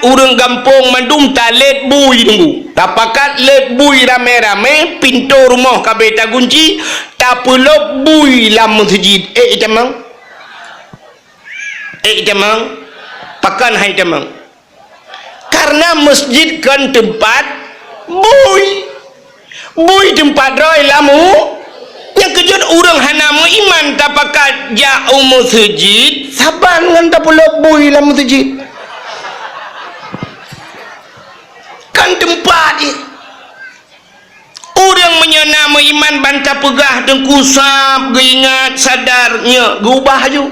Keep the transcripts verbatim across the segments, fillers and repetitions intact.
Ureuëng gampông mandum talét bui teungku. Tapakat lét bui ramé-ramé, pintoe rumoh ka abéh tagunci, tapeulop bui lam meuseujid. Ék itamong? Ék itamong? Pakon han itamong? Karena meuseujid kon teumpat bui. Bui teumpat droe lam u-, nyang keujeuet ureuëng hana meuiman tapakat jak u meuseujid, saban ngon tapeulop bui lam meuseujid. Kan teumpat jih. Ureuëng meunyoe na meuiman ban tapeugah teungku sab geuingat sadar nyoe geubah ju.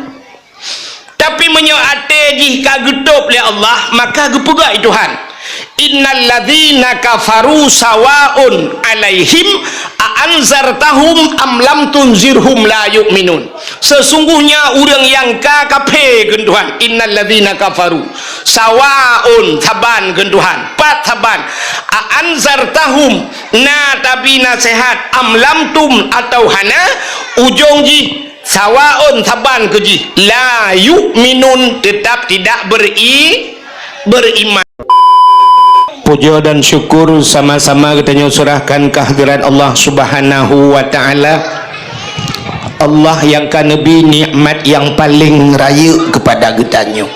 Tapi meunyoe até jih ka geutôb lé Allah, maka geupeugah lé Tuhan, "Innal ladzina kafaru sawaun 'alaihim a anzartahum am lam tunzirhum la yu'minun." Sesungguhnya ureuëng nyang ka kafé, kheun Tuhan, "Innal ladzina kafaru sawaun", saban, kheun Tuhan, pat saban, "a anzartahum", na tabi naseuhat, "am lam tum", atawa hana, ujong jih sawaun, saban keu jih, "la yu'minun", tetap tidak beri-, beriman. Puja dan syukur sama-sama geutanyoe surahkan keu hadirat Allah Subhanahu wa Ta'ala. Allah nyang ka neubri nikmat nyang paleng rayeuk keupada geutanyoe.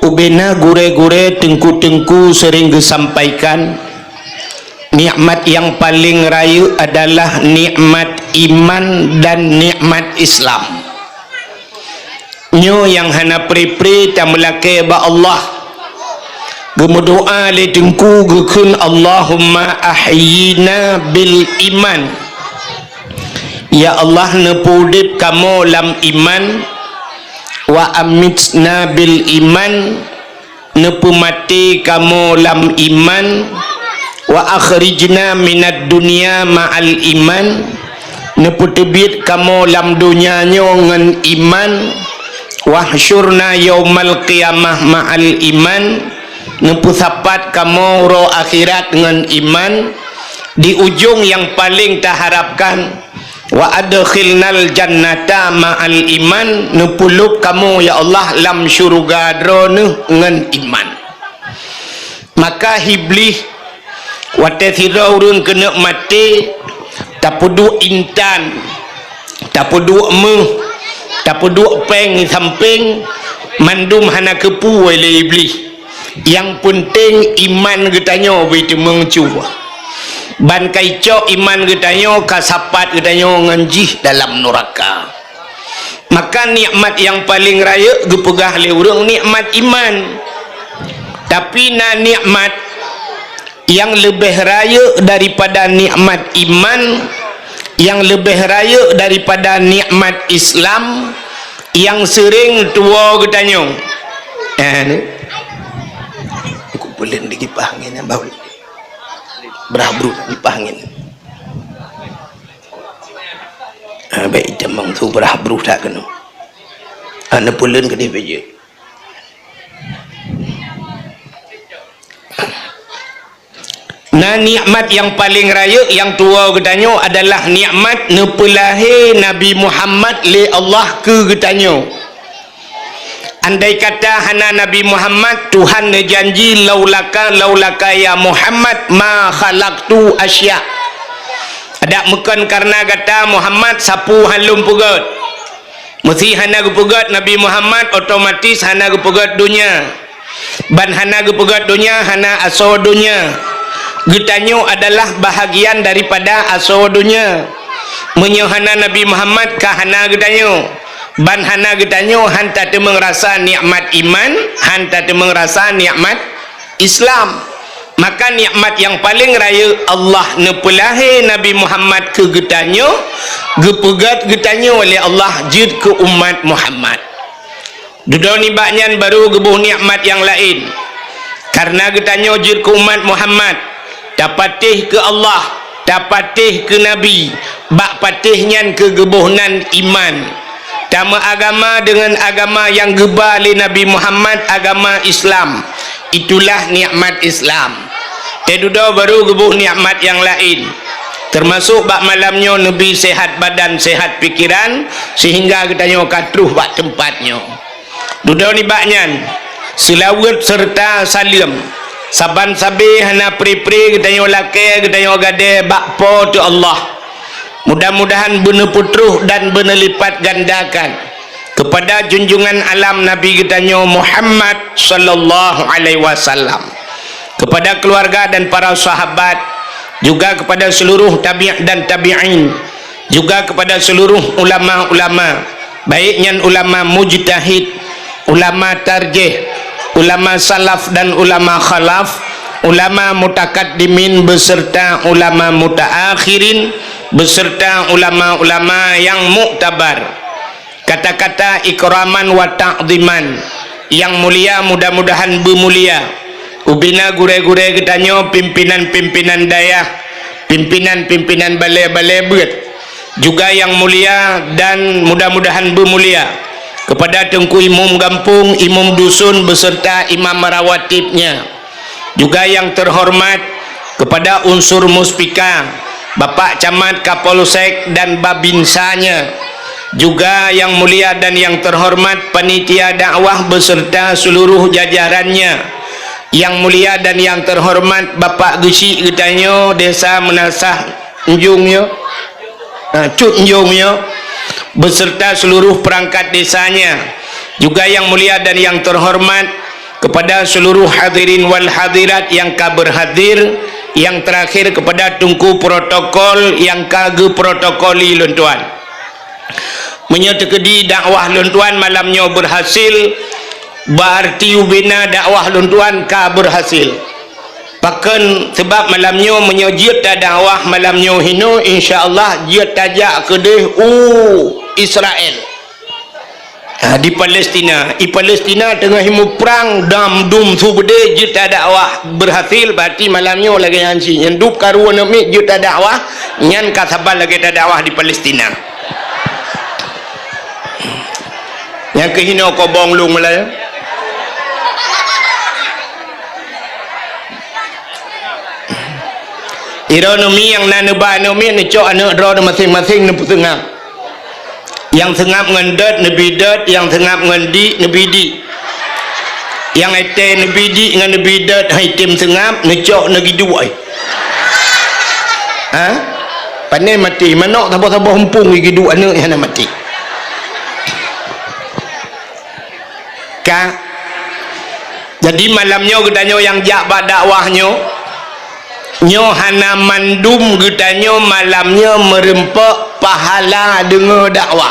Ubena gurée-gurée, teungku-teungku seuring geusampaikan, nikmat nyang paleng rayeuk adalah nikmat iman dan nikmat Islam. Nyoe nyang hana pre-pre tameulakée bak Allah. Geumeudoá lé teungku geukheun, "Allahumma ahyina bil iman." Ya Allah, neupeuudeb kamoe lam iman, "wa amitna bil iman", neupeumaté kamoe lam iman, "wa akhrijna minad dunya ma'al iman", neupeuteubiet kamoe lam donya nyoe ngon iman, "wahsyurna yaumal qiyamah ma'al iman", neupeusapat kamoe uroe akhirat ngon iman, di ujong nyang paleng taharapkan, "wa adkhilnal jannata ma'al iman", neupeulop kamoe, ya Allah, lam syeuruga Droeneuh ngon iman. Maka Iblih, watée sidroe ureuëng keuneuk maté, tapeuduek intan, tapeuduek méuh, tapeuduek péng di sampéng, mandum hana keupeue lé Iblih. Nyang peunteng iman geutanyoe beu teumeung cuh. Ban ka icok iman geutanyoe, ka sapat geutanyoe ngon jih dalam nuraka. Maka nikmat nyang paleng rayeuk geupeugah lé ureuëng nikmat iman. Tapi na nikmat nyang leubeh rayeuk daripada nikmat iman, nyang leubeh rayeuk daripada nikmat Islam, nyang seuring tuwoe geutanyoe. Eh, ni. Aku peulén di kipah angén, bau. Brah bruh kipah angén. Ah, baik, jamang tu brah bruh tak kena. Ah, neupeulén keudéh bejeu. Na nikmat nyang paleng rayeuk nyang tuwoe geutanyoe adalah nikmat neupeulahé Nabi Muhammad lé Allah keu geutanyoe. Andai kata hana Nabi Muhammad, Tuhan neujanji, "Laulaka, laulaka ya Muhammad, ma khalaqtu asya." Adak meukon kareuna gata Muhammad, sapeue han lôn peugét. Meusé hana geupeugét Nabi Muhammad, otomatis hana geupeugét donya. Ban hana geupeugét donya, hana asoe donya. Geutanyoe adalah bahagian daripada asoe donya. Meunyoe hana Nabi Muhammad, ka hana geutanyoe. Ban hana geutanyoe, han tateumeung rasa nikmat iman, han tateumeung rasa nikmat Islam. Maka nikmat nyang paleng rayeuk Allah neupeulahé Nabi Muhammad keu geutanyoe, geupeugét geutanyoe lé Allah jeuet keu umat Muhammad. Dudoe nibak nyan baru geuboh nikmat nyang laén. Kareuna geutanyoe jeuet keu umat Muhammad, tapatéh keu Allah, tapatéh keu Nabi, bak patéh nyan keu geuboh nan iman. Tameuagama deungon agama nyang geuba lé Nabi Muhammad, agama Islam. Itulah nikmat Islam. Teududoe baru geuboh nikmat nyang laén. Teumasok bak malam nyoe neubri sehat badan, sehat pikeran, seuhingga geutanyoe ka troh bak teumpat nyoe. Dudoe nibak nyan, Seulaweuet seureuta saleuem saban sabe hana pri-pri geutanyoe lakée geutanyoe gadée bak Po teu Allah. Mudah-mudahan beuneupeutroh dan beuneulipatgandakan keupada junjungan alam Nabi geutanyoe Muhammad sallallahu alaihi wasallam, keupada keuluwarga dan para sahabat, juga keupada seuluruh tabi' dan tabi'in, juga keupada seuluruh ulama-ulama, baik nyan ulama mujtahid, ulama tarjih, ulama salaf dan ulama khalaf, ulama mutakaddimin beuseurta ulama mutaakhirin, beuseurta ulama-ulama nyang muktabar. Kata-kata ikraman wa ta'ziman, nyang mulia mudah-mudahan beumulia ubina gurée-gurée geutanyoe, pimpinan-pimpinan dayah, pimpinan-pimpinan balée-balée beuet, juga nyang mulia dan mudah-mudahan beumulia keupada Teungku Imum Gampông, Imum Dusun beuseurta imam rawatibnya. Juga nyang teuhoreumat keupada unsur Muspika, Bapak Camat, Kapolsek dan Babinsanya. Juga nyang mulia dan nyang teuhoreumat panitia dakwah beuseurta seuluruh jajarannya. Nyang mulia dan nyang teuhoreumat Bapak Geuchik geutanyoe Desa Meunasah Njung nyoe. Ha, Cut Njong nyoe, beuseurta seuluruh peurangkat desanya, juga nyang mulia dan nyang teuhoreumat keupada seuluruh hadirin wal hadirat nyang ka beurhadir, nyang teurakhir keupada teungku protokol nyang ka geuprotokoli lôn tuan. Meunyoe teukeudi dakwah lôn tuan malam nyoe beurhasil, beuarti ubena dakwah lôn tuan ka beurhasil. Pakon? Sabab malam nyoe meunyoe jeuet tadakwah malam nyoe hinoe, insya Allah jeuet tajak keudeh u Israel. Ha, di Palestina. Di Palestina teungoh muprang dan dum su beudé jeuet tadakwah beurhasil, berarti malam nyoe lagée nyan cit. Nyan dub karu aneuk miet jeuet tadakwah, nyan ka saban lagée tadakwah di Palestina. Nyang keuhinoe kobong lôn meulayeue. Droeneuh mi nyang na neuba aneuk miet neucok aneuk droeneuh maséng-maséng neupeuseungab. Nyang seungab ngon dot neubi dot, nyang seungab ngon dik neubi dik. Nyang étée neubi dik ngon neubi dot hai tem seungab neucok neugiduek ai. Ha? Pane maté, manok saboh-saboh eumpung giduek aneuk hana maté. Ka. Jadi malam nyoe geutanyoe nyang jak bak dakwah nyoe, nyoe hana mandum geutanyoe malam nyoe meureumpok pahala deungoe dakwah.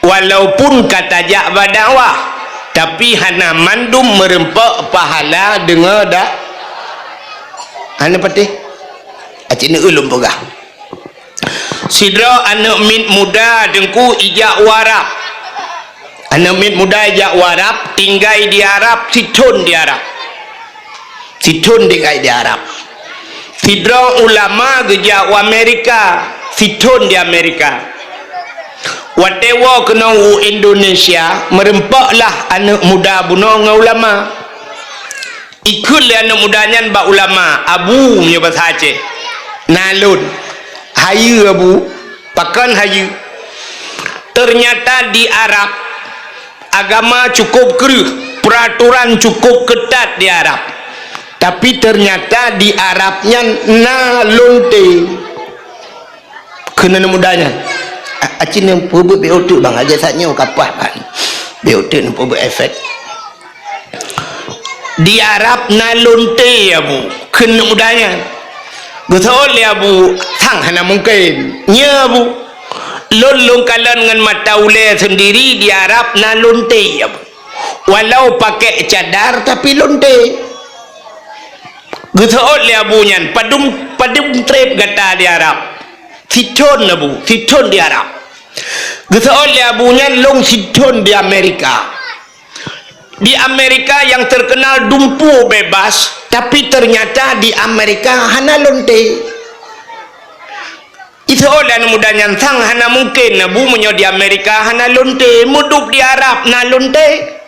Walaupun ka tajak bak dakwah, tapi hana mandum meureumpok pahala deungoe dak-, hana patéh. Aci neueu lôn peugah. Sidroe aneuk miet muda teungku ijak u Arab. Aneuk miet muda ijak u Arab, tinggai di Arab, sithon di Arab. Sithon tinggai di Arab. Sidroe ulama geujak u Amerika, sithon di Amerika. Watée woe keunoe u Indonesia, meureumpoklah aneuk muda bunoe ngon ulama. Ikheun lé aneuk muda nyan bak ulama, "Abu," meunyoe basa Aceh, "Na lôn." "Hayeue, Abu." "Pakon hayeue?" "Teunyata di Arab, agama cukôp kreueh, peuratoran cukôp keutat di Arab. Tapi teunyata di Arab nyan na lonte." Kheun aneuk muda nyan, "A-, aci neupeubuet B O T bang, lagée saat nyoe kapah bang. B O T neupeubuet efek." "Di Arab na lonte, Abu," kheun aneuk muda nyan. Geuseuôt lé Abu, "Sang hana mungken. Nyo, Abu, lôn lôn kalon ngon mata ulée seundiri di Arab na lonte, Abu. Walau pakai cadar, tapi lonte." Geuseuôt lé Abu nyan, "Padum, padum treb gata di Arab?" "Sithon, Abu, sithon di Arab." Geuseuôt lé Abu nyan, "Lôn sithon di Amerika. Di Amerika nyang teukeunal dumpeue bebas, tapi teunyata di Amerika hana lonte." Iseuôt lé aneuk muda nyan, "Sang hana mungken, Abu, meunyoe di Amerika hana lonte, meudup di Arab na lonte."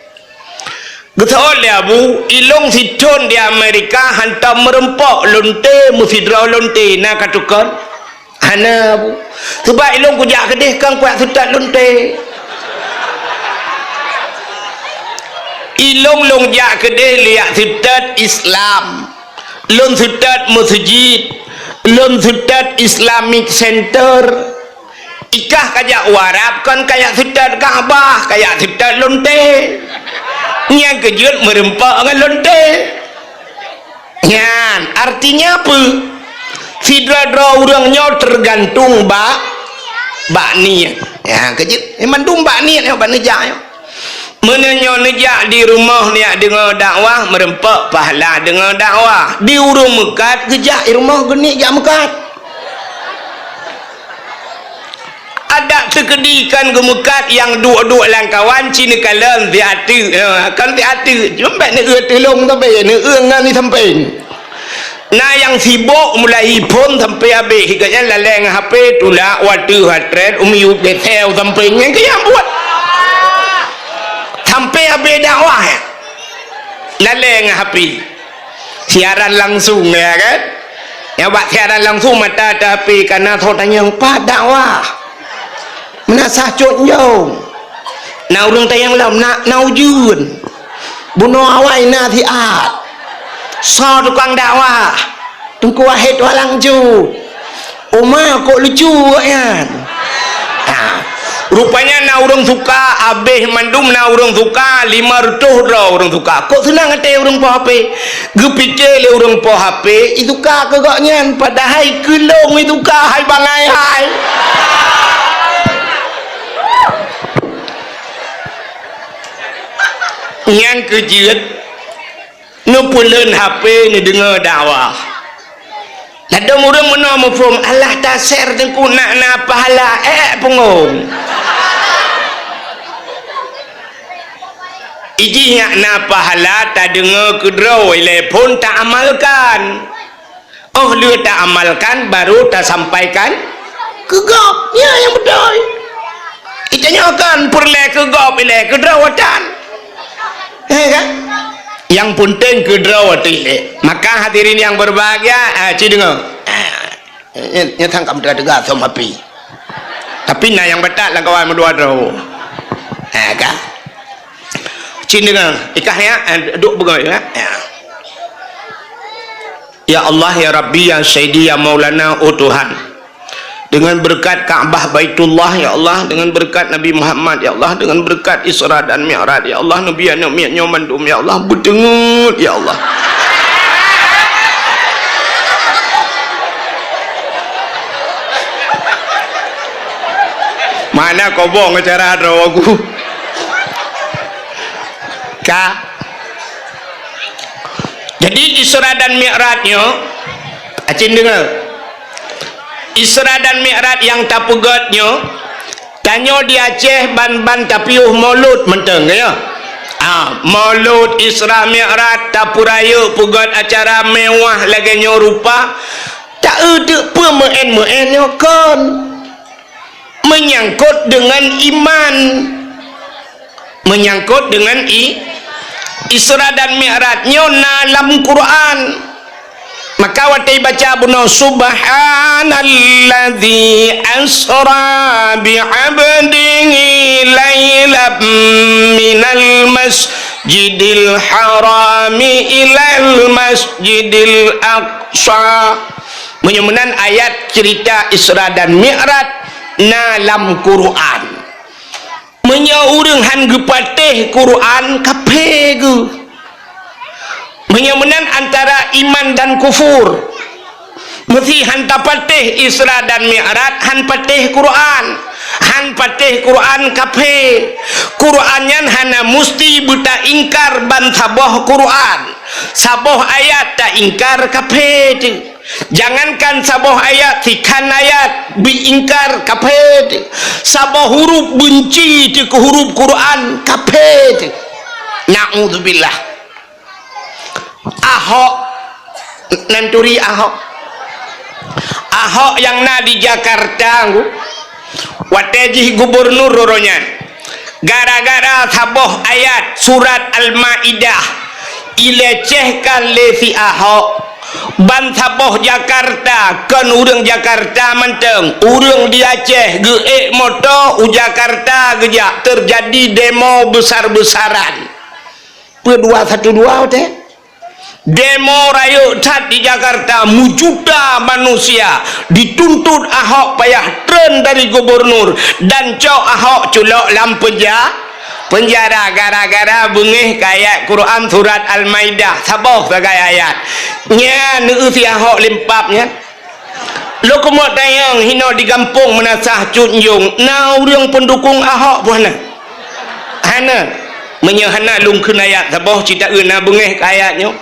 Geuseuôt lé Abu, "Ilôn sithon di Amerika hantom meureumpok lonte, meusidroe lonte na katukon?" "Hana, Abu. Sabab ilôn kujak keudeh kon kuat seutôt lonte." Ilôn lôn jak keudeh liak seutôt Islam. Lôn seutôt meuseujid. Lôn seutôt Islamic Center. Ikah kajak u Arab kon kajak seutôt Ka'bah, kajak seutôt lonte. Nyang keujeuet meureumpok ngon lonte. Nyan, artinya peue? Sidroe-droe ureuëng nyoe teugantung bak, bak niet. Ya, keujeuet. Eh, mandum bak niet nyoe, bak neujak nyoe. Meunyoe nyoe neujak di rumoh niet deungoe dakwah, meureumpok pahala deungoe dakwah. Di ureuëng meukat geujak i rumoh geuneuk jak meukat. Adak teukeudi kan geumeukat nyang duek-duek lam kawan ci neukalon siateuek, ha, kan siateuek. Cuma bèk neueu teulông sampéng, neueu ngon di sampéng. Na nyang sibok mulai phôn sampoe habéh, gobnyan lalée ngon H P, tulak wateuh hatret, u miyueb geuteu sampéng, nyan keuh nyang buet. Sampoe habéh dakwah, lalée ngon H P. Siaran langsung, ya kan? Nyang bak siaran langsung mata teu H P, kana soe tanyong, "Pat dakwah?" Meunan sah cot njong. Na ureuëng tanyong lom, na, na ujeuen. Bunoe awai na siat. Soe tukang dakwah? Teungku Wahid Walang Ju. Uma kok lucu awaknyan. Ha. Rupanya na ureuëng suka, abéh mandum na ureuëng suka, lima reutôh droe ureuëng suka. Kok seunang até ureuëng po H P? Geupike lé ureuëng po H P, isuka keu gobnyan, padahai keu lôn isuka hai bangai hai. Nyang keujeuet, neupeulon H P neudeungoe dakwah. Ladôm ureuëng meunoe muphom, alah ta-share teungku nak na pahala, ék punggong. Ijih nyak na pahala tadeungoe keudroe ilée phon taamalkan. Óh lheueh taamalkan baru tasampaikan keu gob. Nyan nyang beutôi. Itanyoe kan peureulée keu gob ilée keudroe tan. Eh kan? Nyang peunteng keudroe ilée. Maka hadirin yang berbahagia, ah, ci deungoe. Ah. Nyan, nyan sang ka meuteuga-teuga som api. Tapi na nyang batat lam kawan meudua droe. Ha, ka? Cit deungoe, ikah ya, eh, duek beugöt ya. Ya. Ya Allah, ya Rabbi, ya Sayyidi, ya Maulana, oh Tuhan. Dengan berkat Ka'bah Baitullah, ya Allah, dengan berkat Nabi Muhammad, ya Allah, dengan berkat Isra dan Mi'raj, ya Allah, Nabi aneuk miet nyoe mandum, ya Allah, beuteungeut, ya Allah. Mana kobong acara droe ku? Ka. Jadi, Isra dan Mi'raj nyoe, acin deungoe. Isra dan Mi'raj nyang tapeugöt nyoe, tanyoe di Aceh ban-ban tapiôh Maulud mantong, ya. Ah, Maulud, Isra Mi'raj, tapeurayeuk peugöt acara mewah lagée nyoe rupa, ta-eu teuk peue meu'en-meu'en nyoe kon. Menyangkut dengan iman. Menyangkut dengan i-, Isra dan Mi'raj nyoe na lam Quran. Maka watée baca bunoe, "Subhanalladzi asra bi 'abdihi lailam minal masjidil harami ilal masjidil aqsa." Meunyoe meunan ayat cerita Isra dan Mi'raj na lam Quran. Meunyoe ureuëng han geupatéh Quran, kaphé geuh. Meunyoe meunan antara iman dan kufur. Meusi han tapatéh Isra dan Mi'raj, han patéh Quran. Han patéh Quran, kaphé. Quran nyan hana musti beutaingkar ban saboh Quran. Saboh ayat taingkar, kaphé teuh. Jangankan saboh ayat, sikhan ayat beuingkar, kaphé teuh. Saboh huruf beunci teuh keu huruf Quran, kaphé teuh. Naudzubillah. Ahok, nan turi Ahok. Ahok nyang na di Jakarta, watée jih gubunur uroe nyan. Gara-gara saboh ayat surat Al-Maidah ilecehkan lé si Ahok, ban saboh Jakarta, kon ureuëng Jakarta mantong, ureuëng di Aceh geuék moto u Jakarta geujak, teujadi demo besar-besaran. Peue dua satu dua teh? Demo rayeuk that di Jakarta, meujuta manusia dituntut Ahok payah treun dari gubernur dan cok Ahok culok lam penja-, penjara gara-gara beungéh keu ayat Quran surat Al-Maidah, saboh sagai ayat. Nyan neueu si Ahok limpab nyan. Lôn keumeung tanyong hinoe di gampông Meunasah Cut Njong, na ureuëng peundukong Ahok boh na? Hana. Meunyoe hana lôn kheun ayat saboh cit taeu na beungéh keu ayat nyoe.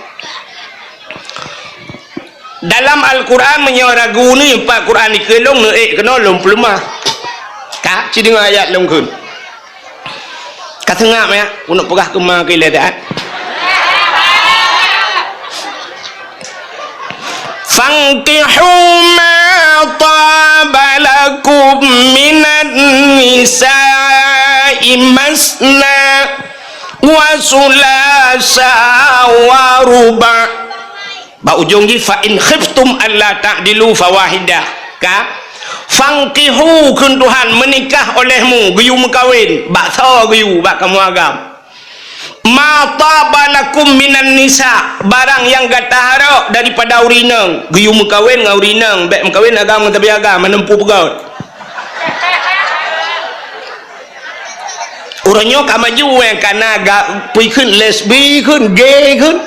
Dalam Al-Quran meunyoe ragu ni, pat Quran dikeue lôn neuék keunoe lôn peuleumah. Ka, ci deungoe ayat lôn kheun. Ka seungab ya, keuneuk peugah keuma keu ilée dak. Fankihu ma taba lakum minan nisa'i masna wa sulasa wa ruba'. Bak ujong jih, "Fa in khiftum alla ta'dilu fawahidah." Ka? Fankihu, kheun Tuhan, meunikah olehmu, geuyue meukawen, bak soe geuyue, bak kamoe agam. Ma taba lakum minan nisa, barang nyang gata harok daripada ureuëng inong, geuyue meukawen ngon ureuëng inong, bék meukawen agam ngon tabi agam, hana muphom peugöt. Uroe nyoe ka maju, eh, kana ga-, pui kheun, lesbi kheun, gay kheun.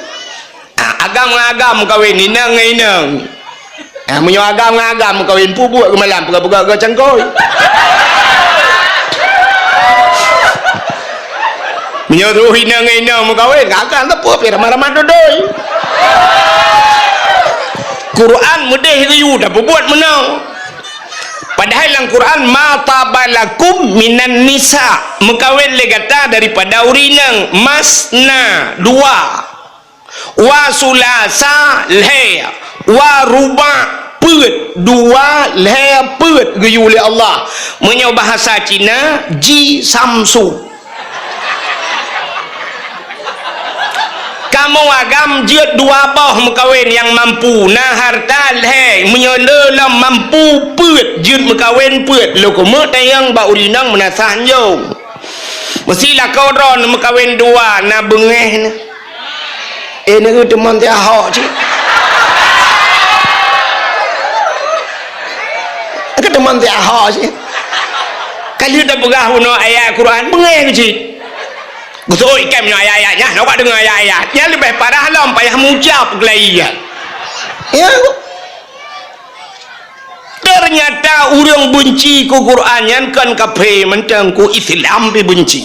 Ah, agam ngon agam meukawen, inong ngon inong. Ah, meunyoe agam ngon agam meukawen, peubuet keu malam, peugah-peugah keu cangkôi. Meunyoe roh inong ngon inong meukawen, agam teupeu pih ramah-ramah dodoi. Quran meudeh geuyue tapeubuet meunoe. Padahai lam Quran, "Ma taba lakum minan nisa," meukawen lé gata daripada ureuëng inong, masna, dua. Wa sulasa, lhée. Wa ruba, peuet. Dua, lhée, peuet geuyue lé Allah. Meunyoe bahasa Cina, ji samsu. Kamoe agam jeuet dua boh meukawen nyang mampu, na harta lhée, meunyoe le lom mampu peuet, jeuet meukawen peuet, lôn keumeung tanyong bak ureuëng inong Meunasah Njong. Meusi lakoe droeneuh meukawen dua, na beungéh neuh. Eh, neueu teuma si Ahok cit. Ka teuma si Ahok cit. Ka lheueh tapeugah bunoe ayat Quran, beungéh cit. Geuseuôt ié kèe meunyoe ayat-ayat nyan, hana ka deungoe ayat-ayat. Nyan leubeh parah lom payah meuucap keulayi nyan. Ya. Ternyata ureuëng beunci keu Quran nyan kon kafé mantong, keu Islam pih beunci.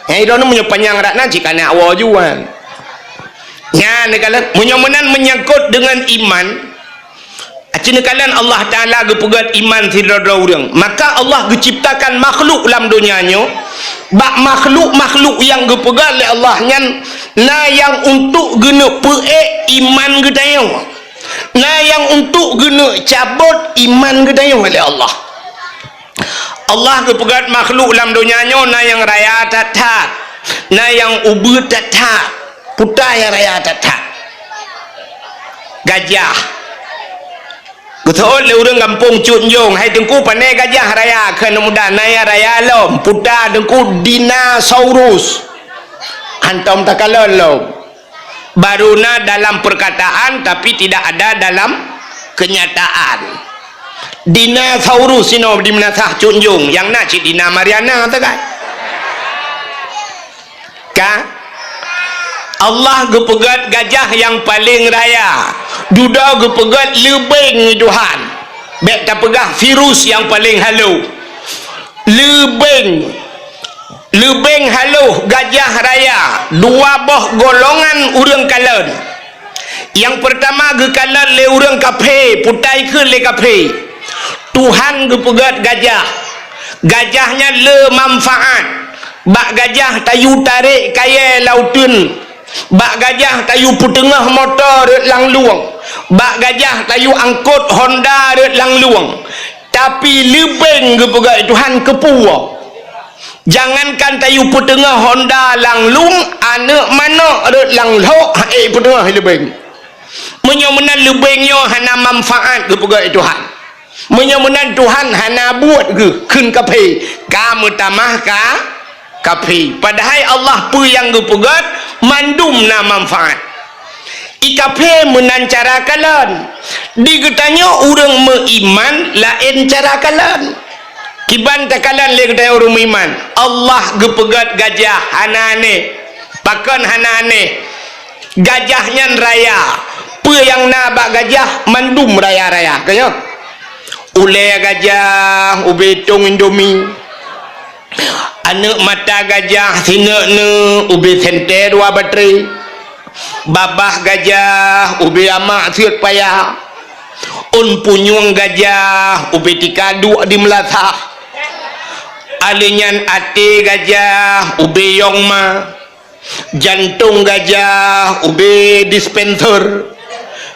Nyang idong meunyoe panyang rot nan cit kana woe juan. Nyan neukalon, meunyoe meunan menyangkut deungon iman, Aci neukalon Allah Taala geupeugét iman sidroe-droe ureuëng. Maka Allah geuciptakan makhluk lam donya nyoe, bak makhluk-makhluk nyang geupeugét lé Allah nyan na nyang untuk geuneuk peuék iman geutanyoe, na nyang untuk geuneuk cabot iman geutanyoe lé Allah. Allah geupeugét makhluk lam donya nyoe na nyang raya that-that, na nyang ubeut that-that. Peue nyang raya that-that? Gajah. Geuseuôt lé ureuëng gampông Cut Njong, "Hai Teungku, pané gajah raya kheun muda?" "Na nyang raya lom." "Peue?" "Teungku, dinosaurus." Hantom takalon lom. Baru na dalam perkataan, tapi tidak ada dalam kenyataan. Dinosaurus sinoe di Meunasah Cut Njong, nyang na cit Dina Mariana sagai. Ka? Allah geupeugét gajah nyang paleng raya, dudoe geupeugét leubeng, Tuhan. Bék tapeugah virus nyang paleng halo. Leubeng. Leubeng haloh gajah raya, dua boh golongan ureuëng kalon. Nyang peurtama geukalon lé ureuëng kafé, peue kheun lé kafé. Tuhan geupeugét gajah. Gajah nyan le manfaat. Bak gajah tayue tarek kayée lam uteuen. Bak gajah tayue peuteungoh moto rot lam lueng. Bak gajah tayue angkot honda rot lam lueng. Tapi leubeng geupeugét Tuhan keupeue? Jangankan tayue peuteungoh honda lam lueng, aneuëk manok rot lam lhok han ék peuteungoh leubeng. Meunyoe meunan leubeng nyoe hana manfaat geupeugét Tuhan. Meunyoe meunan Tuhan hana buet geuh, kheun kafé, ka meutamah ka Kafé. Padahai Allah peue nyang geupeugét, mandum na manfaat. I kafé meunan cara kalon. Di geutanyoe ureuëng meuiman laén cara kalon. Kiban takalon lé geutanyoe ureuëng meuiman. Allah geupeugét gajah hana aneh. Pakon hana aneh? Gajah nyan raya. Peue nyang na bak gajah mandum raya-raya. Ka nyoe? Ulée gajah, ubé tong Indomie. Aneuëk mata gajah, sineuk-neuk, ubé sentée dua batré. Babah gajah, ubé amak seuet paya. Ôn punyueng gajah, ubé tika duek di meulasah. Alé nyan até gajah, ubé yong ma. Jantong gajah, ubé dispenser.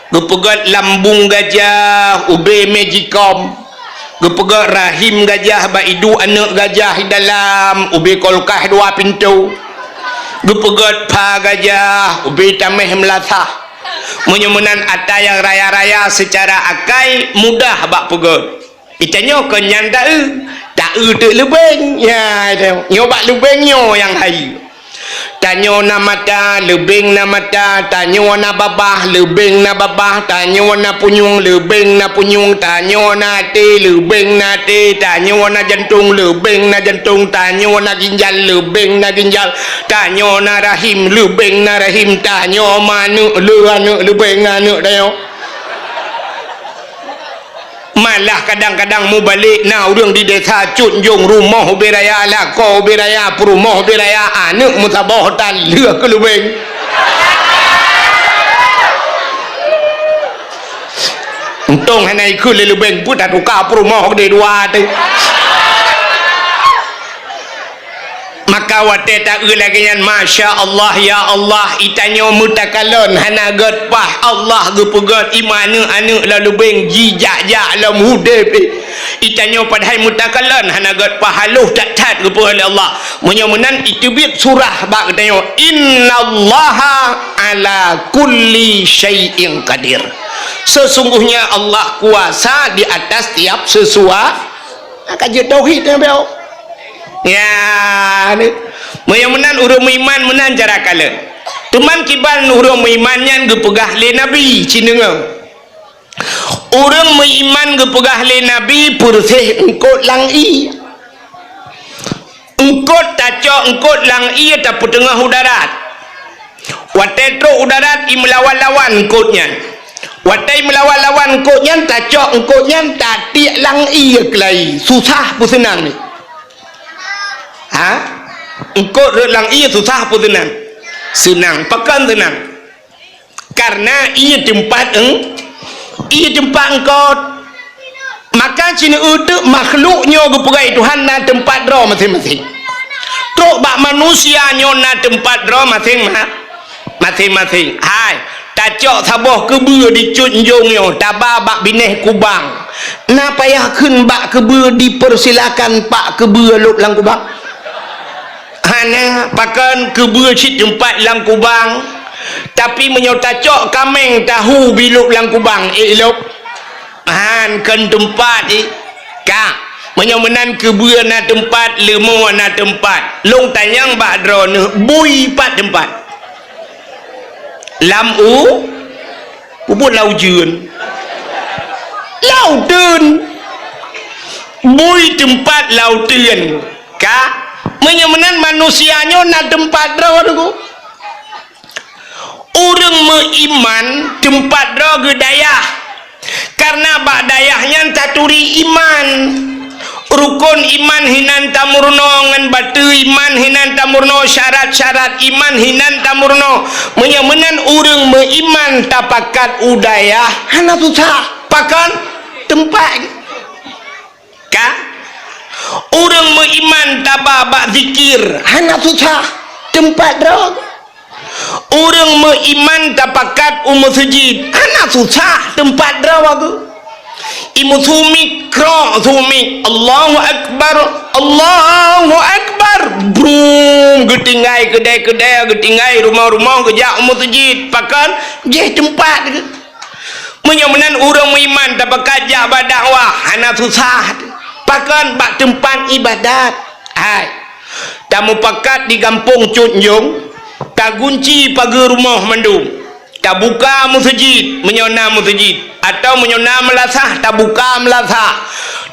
Geupeugét lambung gajah, ubé magicom. Geupeugét rahim gajah bak iduek aneuëk gajah di dalam, ubé kulkas dua pintoe. Geupeugét pha gajah, ubé tameh meulasah. Meunyoe meunan ata nyang raya-raya seucara akai mudah bak peugét. Itanyoe kon nyan taeu, taeu teuk leubeng. Ya, nyoe bak leubeng nyoe nyang hayeue. Tanyoe na mata, leubeng na mata, tanyoe na babah, leubeng na babah, tanyoe na punyueng, leubeng na punyueng, tanyoe na até, leubeng na até, tanyoe na jantong, leubeng na jantong, tanyoe na ginjal, leubeng na ginjal, tanyoe na rahim, leubeng na rahim, tanyoe ma aneuëk, le aneuëk, leubeng aneuëk tanyoe. Malah kadang-kadang mubalek na ureuëng di desa cut njong rumoh ubé raya, lakoe ubé raya, peurumoh ubé raya, aneuëk meusaboh tan lheueh keu leubeng. Untông hana ikheun lé leubeng pun tatuka peurumoh keudeh dua teuh. Maka watée taeu lagée nyan, masya Allah, ya Allah, itanyoe meutakalon hana gét paih, Allah geupeugét iman aneuëk-aneuëk lom leubeng jijak-jak lom udeb. Itanyoe padahai meutakalon hana gét paih, haloh that-that geupeugét lé Allah. Meunyoe meunan iteubiet surah bak geutanyoe, "Innallaha ala kulli syai'in qadir." Sesungguhnya Allah kuasa di atas tiap sesuatu. Ka jeuet tauhid nyan beu. Ya, ni. Meunyoe meunan ureuëng meuiman meunan cara kalon. Teuma kiban ureuëng meuiman nyan geupeugah lé Nabi, ci deungoe. Ureuëng meuiman geupeugah lé Nabi peureuseh eungkot lam ié. Eungkot tacok eungkot lam ié tapeuteungoh u darat. Watée trok u darat, i meulawan-lawan eungkot nyan. Watée i meulawan-lawan eungkot nyan, tacok eungkot nyan, tatiek lam ié keulai. Susah peu seunang ni? Ha? Eungkot rhot lam ié susah peu seunang? Seunang. Pakon seunang? Karena ié teumpat eung-, ié teumpat eungkot. Maka sineuk teuk makhluk nyoe geupeugah Tuhan na teumpat droe maséng-maséng. Trok bak manusia nyoe na teumpat droe maséng ma-, maséng-maséng. Hai, tacok saboh keubeue di cut njong nyoe, taba bak binéh kubang. Na payah kheun bak keubeue dipersilakan pak keubeue lôb lam kubang? Hana, pakon keubeue cit teumpat lam kubang. Tapi meunyoe tacok kaméng tahu bilôb lam kubang, ék lôb? Han, kon teumpat, eh. Ka, meunyoe meunan keubeue na teumpat, leumo na teumpat. Lôn tanyong bak droeneuh, bui pat teumpat? Lam u-, peubuet lam ujeuen. Lam uteuen. Bui teumpat lam uteuen. Ka, meunyoe meunan manusia nyoe na teumpat droe, Teungku. Ureuëng meuiman teumpat droe geuh dayah, karna bak dayah nyan taturi iman. Rukon iman hinan tameurunoe ngon bateue iman hinan tameurunoe, syarat-syarat iman hinan tameurunoe. Meunyoe meunan ureuëng meuiman tapakat u dayah, hana susah. Pakon? Teumpat. Ka? Ureuëng meuiman taba bak zikir, hana susah, teumpat droe. Ureuëng meuiman tapakat u meuseujid, hana susah, teumpat droe bagoe. I meusumik, krok sumik, Allahu Akbar, Allahu Akbar. Brum, geutinggai keudè-keudè, geutinggai rumoh-rumoh, geujak u meuseujid. Pakon? Jih teumpat. Meunyoe meunan ureuëng meuiman tapakat jak bak dakwah, hana susah. Pakon? Bak teumpat iébadat. Hai. Tamupakat di gampông Cut Njong, tagunci pageue rumoh mandum. Tabuka meuseujid meunyoe na meuseujid, atawa meunyoe na meulasah, tabuka meulasah.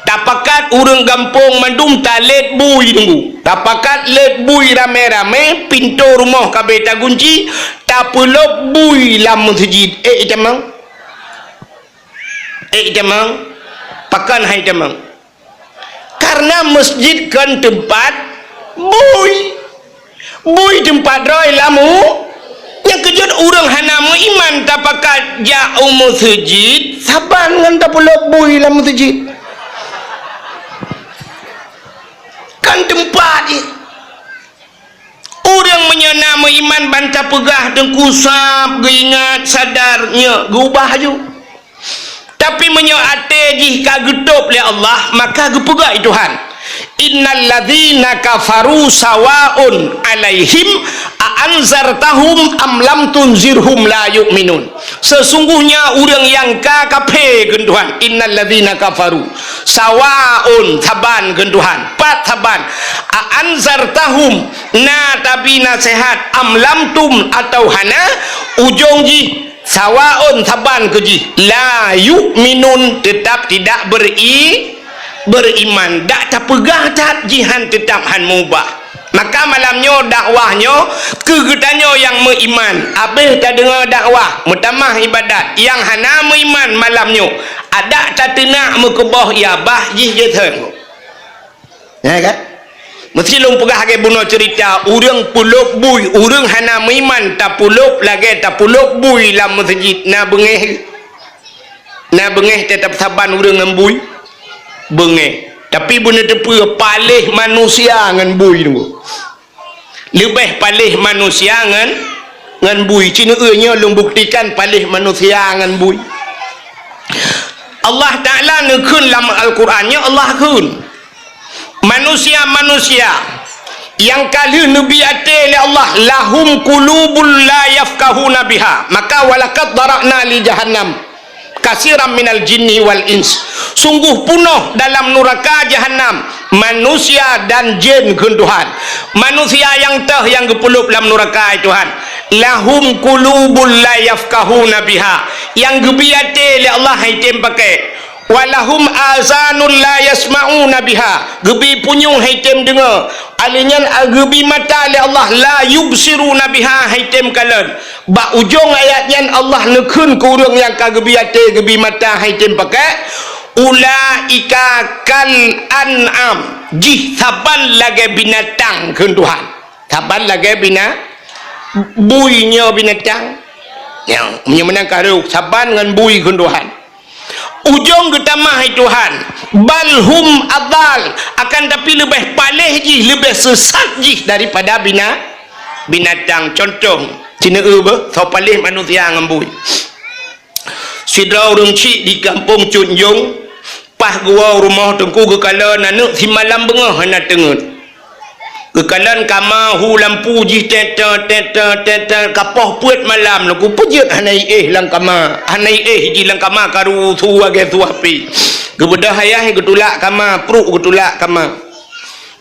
Tapakat ureuëng gampông mandum talét bui teungku. Tapakat lét bui ramé-ramé, pintoe rumoh ka abéh tagunci, tapeulop bui lam meuseujid. Ék itamong? Ék itamong? Pakon han itamong? Karena meuseujid kon teumpat bui. Bui teumpat droe lam u-, nyang keujeuet ureuëng hana meuiman tapakat jak u meuseujid, saban ngon tapeulop bui lam meuseujid. Kon teumpat jih. Ureuëng meunyoe na meuiman ban tapeugah teungku sab, geuingat, sadar, nyoe geubah laju. Tapi meunyoe até jih ka geutôb lé Allah, maka geupeugah lé Tuhan, "Innal ladzina kafaru sawaun 'alaihim a anzartahum am lam tunzirhum la yu'minun." Sesungguhnya ureuëng nyang ka kafé, kheun Tuhan, "Innal ladzina kafaru sawaun," saban, kheun Tuhan, pat saban, "a anzartahum," na tabri naseuhat, "am lam tum," atawa hana, ujong jih sawaun, saban keu jih, "la yu'minun," teutap tidak beri-, beriman. Dak tapeugah that jihan teutap han meubah. Maka malam nyoe dakwah nyoe keu geutanyoe nyang meuiman, abéh tadeungoe dakwah, meutamah ibadat. Nyang hana meuiman malam nyoe, adak tateunak meukeubah, ya bah jih jeuet. Ya kan? Meusti lôn peugah lagée bunoe ceurita, ureuëng peulop bui, ureuëng hana meuiman tapeulop lagée tapeulop bui lam meuseujid, na beungéh. Na beungéh teutap saban ureuëng ngon bui? Beungéh. Tapi beuneuteupeu paléh manusia ngon bui teungku. Leubeh paléh manusia ngon, ngon bui. Ci neueu nyoe lôn buktikan paléh manusia ngon bui. Allah Ta'ala neukheun lam Al-Quran nyoe, Allah kheun, manusia-manusia nyang ka lheueh neubi até lé Allah, "Lahum qulubul la yafqahuna biha." Maka, "Walaqad dzara'na li jahannam katsiran minal jinni wal ins." Sungguh punoh dalam nuraka Jahannam manusia dan jén, kheun Tuhan. Manusia nyang toh nyang geupeulop lam nuraka, hai Tuhan. "Lahum qulubul la yafqahuna biha." Nyang geubi até lé Allah han item pakai. "Wa lahum azanul la yasma'una biha." Geubi punyueng han item deungoe. Alheuh nyan geubi mata lé Allah, "La yubsiruna biha," han item kalon. Bak ujong ayat nyan Allah neukheun keu ureuëng nyang ka geubi até, geubi mata, han item pakai, "Ulaika kal an'am," jih saban lagée binatang, kheun Tuhan. Saban lagée bina-, bui nyoe binatang. Nyoe, meunyoe meunan ka rhot, saban ngon bui, kheun Tuhan. Ujong geutamah, hai Tuhan, "Bal hum adhal," akan tapi leubeh paléh jih, leubeh seusat jih daripada bina-, binatang. Contoh, ci neueu beuh, soe paléh manusia ngon bui. Sidroe ureuëng chik di gampông Cut Njong, paih geuwoe rumoh teungku, geukalon aneuëk simalam beungoh hana teungeut. Geukalon kama hu lampu jih, tet, tet, tet, tet, tet, ka poh peuet malam, lôn kupeujeuet hana iéh lam kama, hana iéh jih lam kama, ka rusu lagée su api. Geubeudôh ayah geutulak kama, pruek geutulak kama.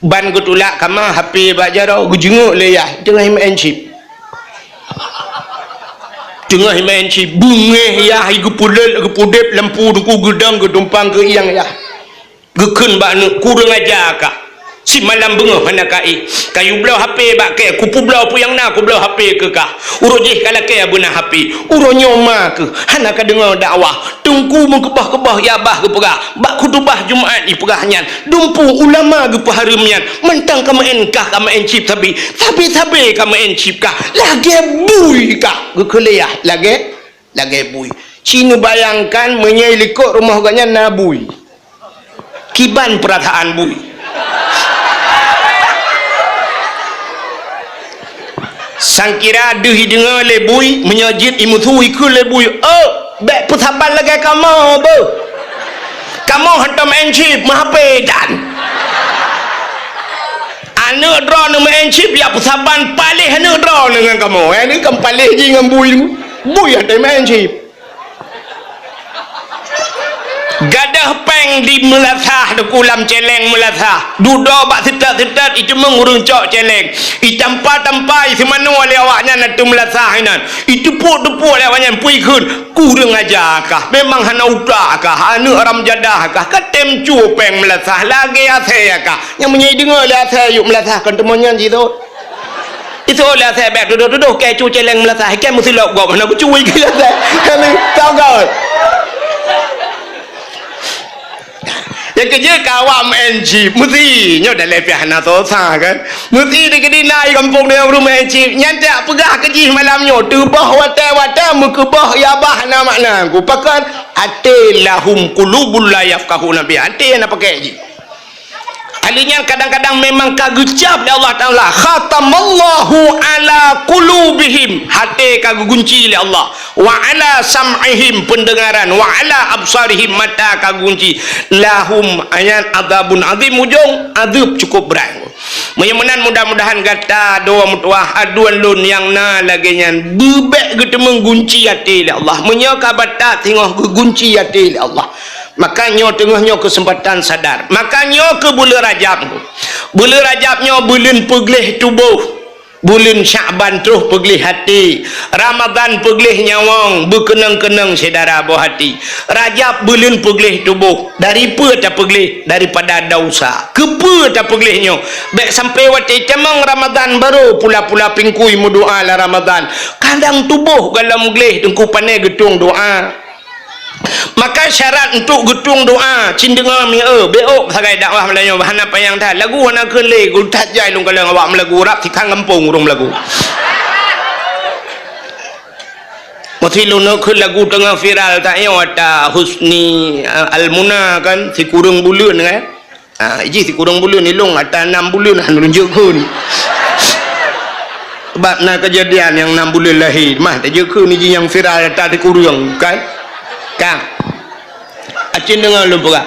Ban geutulak kama, H P bak jaroe, geujeungok lé yah, teungoh meu'en chip. Teungoh meu'en chip, beungéh yah, geupeuleuet, geupeudeb lampu teungku, geudong, geutumpang keu ieng yah. Geukheun bak aneuëk, "Kureueng aja kah! Simalam beungoh hana ka éh. Kayue bloe H P bak kée, kupeubloe peue nyang na, kubloe H P keu kah. Uroe jéh ka lakée beuna H P. Uroe nyoe ma keuh, hana ka deungoe dakwah. Teungku meukeubah-keubah, ya bah geupeugah. Bak khutubah Jumat jipeugah nyan. Dumpeue ulama geupeuhareuem nyan. Mantong ka meu'en kah, ka meu'en chip sabe. Sabe-sabe ka meu'en chip kah. Lagée bui kah." Geukheun lé yah, lagée Lagée bui. Ci neubayangkan meunyoe likot rumoh gobnyan na bui. Kiban peurasaan bui. Sangkira deuh ideungoe lé bui, meunyoe jeuet imeusu ikheun lé bui, "Oh, bék peusaban lagée kamoe beuh. Kamoe hantom meu'en chip, meuhape dan." Aneuëk droeneuh meu'en chip, ya peusaban paléh aneuëk droeneuh ngon kamoe. Eh, nyoe kan paléh jih ngon bui. Bui hantom meu'en chip. Gadôh péng di meulasah, Teungku, lam céléng meulasah. Dudoe bak seutet-seutet, iteumeung ureuëng cok céléng. Itampa-tampa, iseumanoe lé awaknyan ateueh meulasah inan. Iteupok-teupok lé awaknyan, pui kheun, "Kureueng aja kah, memang hana utak kah, aneuëk haram jadah kah, ka tem cue péng meulasah, lagée asée kah." Nyang meunyoe ideungoe lé asée yup meulasah, kon teumon nyan jidot. Itu lé asée bék tudoh-tudoh, kée cue céléng meulasah, kée meusilop gob hana geucue keu asée. Kami tau gob. Nyang keujeuet ka awak meu'en chip, meusi nyoe dalé piah hana sosa kan. Meusi di keudina i gampông di ureuëng meu'en chip, nyan tak peugah keu jih malam nyoe, teuboh watée-watée meukeubah ya bah na makna. Ku pakon, até lahum qulubul la yafqahuna biha, até na pakai jih. Ahli nyan kadang-kadang memang ka geucab lé Allah Taala, khatamallahu ala qulubihim, até ka geugunci lé Allah. Wa ala sam'ihim, peundeungaran, wa ala absarihim, mata ka gunci. Lahum, ayat, adzabun adzim, ujong, adzab cukup brat. Meunyoe meunan, mudah-mudahan gata dua meutuwah aduen lôn nyang na lagée nyan beubek geuteumeung gunci até lé Allah. Meunyoe ka batat singoh geugunci até lé Allah, maka nyoe teungoh nyoe keuseumpatan sadar. Maka nyoe keu buleuen Rajab. Buleuen Rajab nyoe buleuen peugleh tuboh. Buleuen Syakban troh peugleh até, Ramadhan peugleh nyawöng, beukeunong-keunong syedara boh até. Rajab buleuen peugleh tuboh, dari peue tapeugleh? Daripada desya. Keupeue tapeugleh nyoe? Bék sampoe watée tamong Ramadhan barô pula-pula pingkui meudoá lam Ramadhan. Kadang tuboh gohlom gleh Teungku, pané geutueng doá. Maka syarat untuk geutueng doá, cit deungoe mieu, beuôk sagai dakwah meulayeue hana panyang that. Lagu hana kheun lé, geutat jai lôn kalon awak meulagu rab sikang gampông ureuëng meulagu. Meusi lôn kheun lagu teungoh viral tanyoe ata Husni, eh, Almuna kan, sikureueng buleuen kan. Ah, jih sikureueng buleuen ilong ata nam buleuen hana lôn jeuet kheun. Sebab na keujadian nyang nam buleuen lahé, mah tajeuet kheun jih nyang viral ata sikureueng, kan? Kan? Acin deungoe lôn peugah.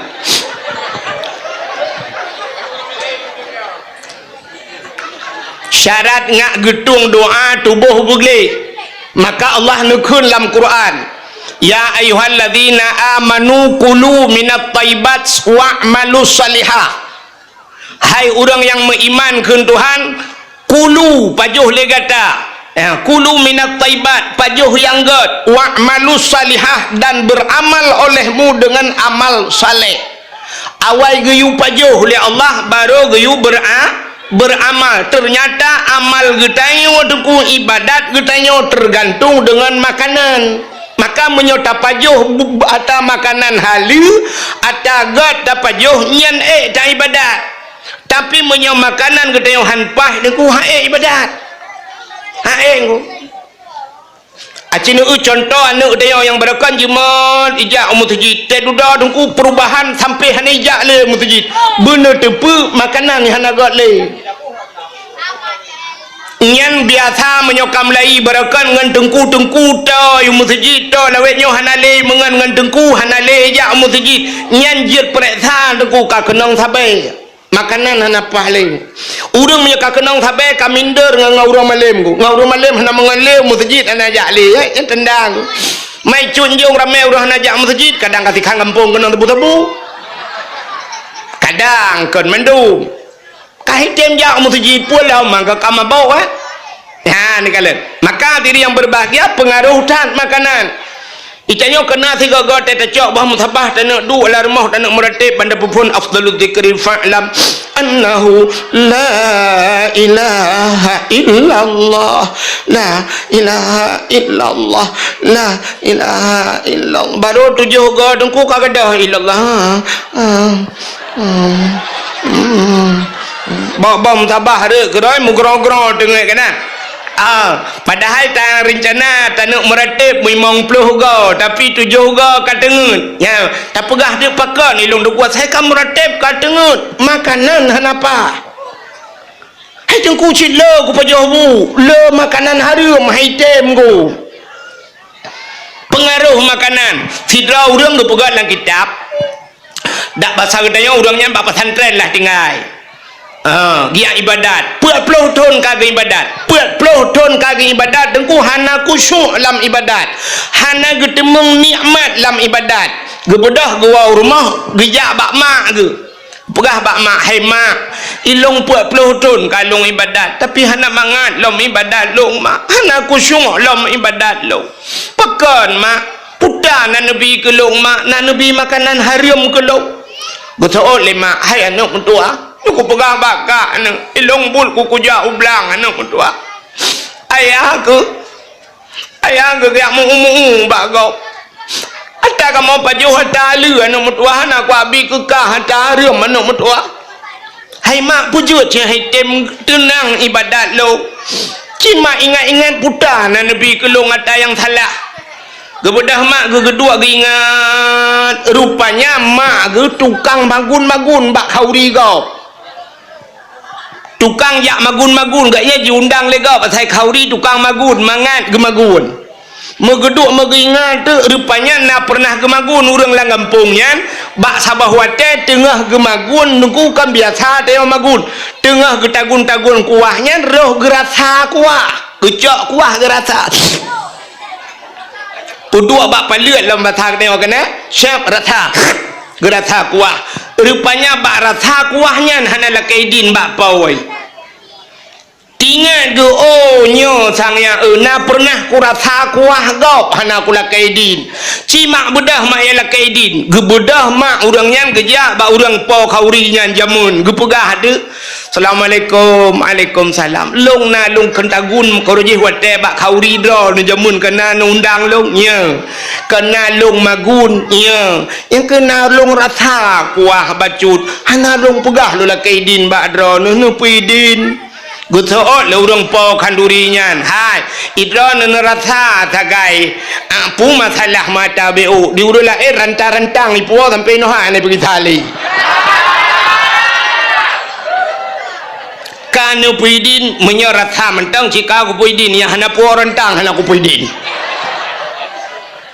Syarat ngat geutueng doá tuboh beugleh. Maka Allah neukheun lam Quran, "Ya ayyuhalladzina amanu kulu minat thayyibat wa'malus shalihah." Hai ureuëng nyang meuiman kheun Tuhan, kulu, pajoh lé gata. Ya, kulu minat thayyibat, pajoh nyang gét, wa'malus shalihah, dan beramal olehmu dengan amal saleh. Awai geuyue pajoh lé Allah, barô geuyue bera-, beramal. Teunyata amal geutanyoe Teungku, ibadat geutanyoe teugantung deungon makanan. Maka meunyoe tapajoh bu-, ata makanan haleue, ata gét tapajoh, nyan ék taibadat. Tapi meunyoe makanan geutanyoe han paih Teungku, han ék ibadat. Han ék Teungku. Aci neueu cuntoh aneuëk tanyoe nyang barokon jeuet ijak u meuseujid. Teududoe Teungku perubahan sampai hana ijak lé meuseujid. Beuneuteupeu makanan nyang hana gét lé. Nyan biasa meunyoe ka meulayi barokon ngon teungku-teungku toe u meuseujid, toe lawét nyoe hana lé meungon ngon teungku, hana lé ijak u meuseujid. Nyan jeuet peureksa teungku ka keunong sabe. Makanan hana paih lé. Ureuëng meunyoe ka keunong sabe ka minder ngon, ngon ureuëng malém ku. Ngon ureuëng malém hana meungon lé u meuseujid hana jak lé, eh, nyan tendang. Mai cut jong ramé ureuëng hana jak meuseujid, kadang ka sikang gampông keunong sabu-sabu. Kadang kon mandum. Ka hitem jak meuseujid pun lom mangka ka mabök, eh. Nyan kalon. Maka diri yang berbahagia pengaruh that makanan. Itanyoe keuna sigoe-goe teucok boh musabah taneuk duek lam rumoh taneuk meurateb banda peuphon afdhalu dzikri fa'lam annahu la ilaha illallah, la ilaha illallah, la ilaha illallah. Baru tujoh goe teungku ka gadôh illallah. Ah, ah, ah. Boh-boh musabah rhot keudroe meugroe-groe teungeut keunan. Ah, padahai ta rencana taneuk meurateb limong ploh goe, tapi tujoh goe ka teungeut. Nya, tapeugah deuek pakon ilong deuek kuasa ka meurateb ka teungeut. Makanan hana paih. Hai teungku cit le kupajoh bu, le makanan hareuem hai tem ku. Pengaruh makanan. Sidroe ureuëng geupeugah lam kitab, dak basa geutanyoe ureuëng nyan bak pesantren lah tinggai. Ha, giak ibadat. Peuet ploh thon ka geuibadat. Peuet ploh thon ka geuibadat, teungku hana khusyuk lam ibadat. Hana geuteumeung nikmat lam ibadat. Geubeudôh geuwoe u rumoh, geujak bak mak geuh. Peugah bak mak, "Hai mak, ilôn peuet ploh thon ka lôn ibadat, tapi hana mangat lom ibadat lôn, mak. Hana khusyuk lom ibadat lôn." "Pakon, mak?" "Puta na neubi keu lôn, mak, na neubi makanan hareuem keu lôn." Geuseuôt lé mak, "Hai aneuk meutuwah, nyoe kupeugah bak kah aneuk, ilôn buet kukujak u blang aneuk meutuwah. Ayah keuh, ayah keuh geujak meu-eu-meu-eu bak gob. Ata kamoe pajoh ata aleue aneuk meutuwah, hana kuabi keu kah ata hareuem aneuk meutuwah." "Hai mak, peue jeuet cit hai tem teunang ibadat lôn. Cit mak ingat-ingat puta na neubi keu lôn ata nyang salah." Geubeudôh mak geuh geuduek geuingat, rupanya mak geuh tukang magun-magun bak khauri gob. Tukang jak magun-magun, gobnyan jiundang lé gob asai khauri tukang magun, mangat geumagun. Meugeuduek meugeuingat teuk, rupanya na peureunah geumagun ureuëng lam gampông nyan, bak saboh watée teungoh geumagun, nungku kan biasa tanyoe magun. Teungoh geutagun-tagun kuah nyan, roh geurasa kuah, geucok kuah geurasa. Peuduek bak paleuet lom basa tanyoe keunan, siab rasa, geurasa kuah. Rupanya bak rasa kuah nyan hana lakée idin bak po. Teuingat geuh, "Oh, nyoe sang nyang eu na peureunah kurasa kuah gob hana kulakée idin. Cit mak beudôh mak nyang lakée idin." Geubeudôh mak ureuëng nyan geujak bak ureuëng po khauri nyan jameun, geupeugah deuek, "Assalamualaikum." "Waalaikumsalam." "Lôn na lôn keutagun keu roh jih watée bak khauri droeneuh jameun keunan undang lôn." "Nyo." "Keunan lôn magun." "Nyo." "Nyang keunan lôn rasa kuah bacut, hana lôn peugah lôn lakée idin bak droeneuh, neupeue idin." Geuseuôt lé ureuëng po khanduri nyan, "Hai, idroeneuh neurasa sagai, a, peue masalah mata beu di ureuëng laén rantang-rantang ipuwoe sampoe inoe hana peugisa lé." "Ka neupeue idin?" "Meunyoe rasa mantong cit ka kupeue idin, nyang hana puwoe rantang hana kupeue idin."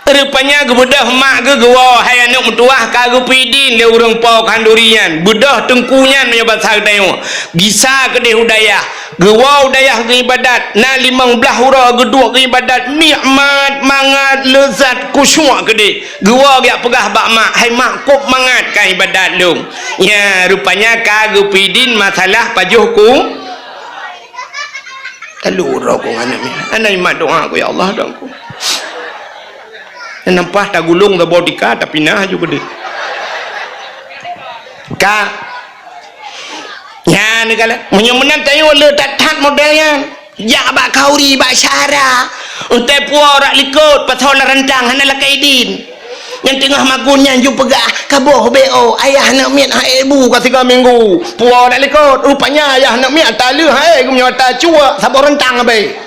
Rupanya geubeudôh mak geuh geuwoe, "Hai aneuk meutuwah, ka geupeue idin lé ureuëng po khanduri nyan." Beudôh teungku nyan meunyoe basa geutanyoe, gisa keudeh u dayah. Geuwoe u dayah geuibadat, na limong blaih uroe geuduek geuibadat, nikmat, mangat, leuzat, khusyuk keudeh. Geuwoe geujak peugah bak mak, "Hai mak, kôb mangat ka ibadat lôn." Nya, rupanya ka geupeue idin masalah pajoh ku. Lalu uroe ku ngon aneuk miet. Hana imat doa ku, "Ya Allah, dong ku." Nyan nampah tagulong saboh tika, tapinah aju keudeh. Ka. Nyan kala. Meunyoe meunan tanyoe le that-that model nyan. Jak bak khauri, bak syara. Untée puwoe rak likot, pasoe lam rantang, hana lakée idin. Nyang teungoh magun nyan ju peugah, "Ka boh beu, ayah aneuk miet hai bu ka sigoe minggu." Puwoe dak likot, rupanya ayah aneuk miet ata lheueh hai, geumeunyoe ata cuek, saboh reuntang abée.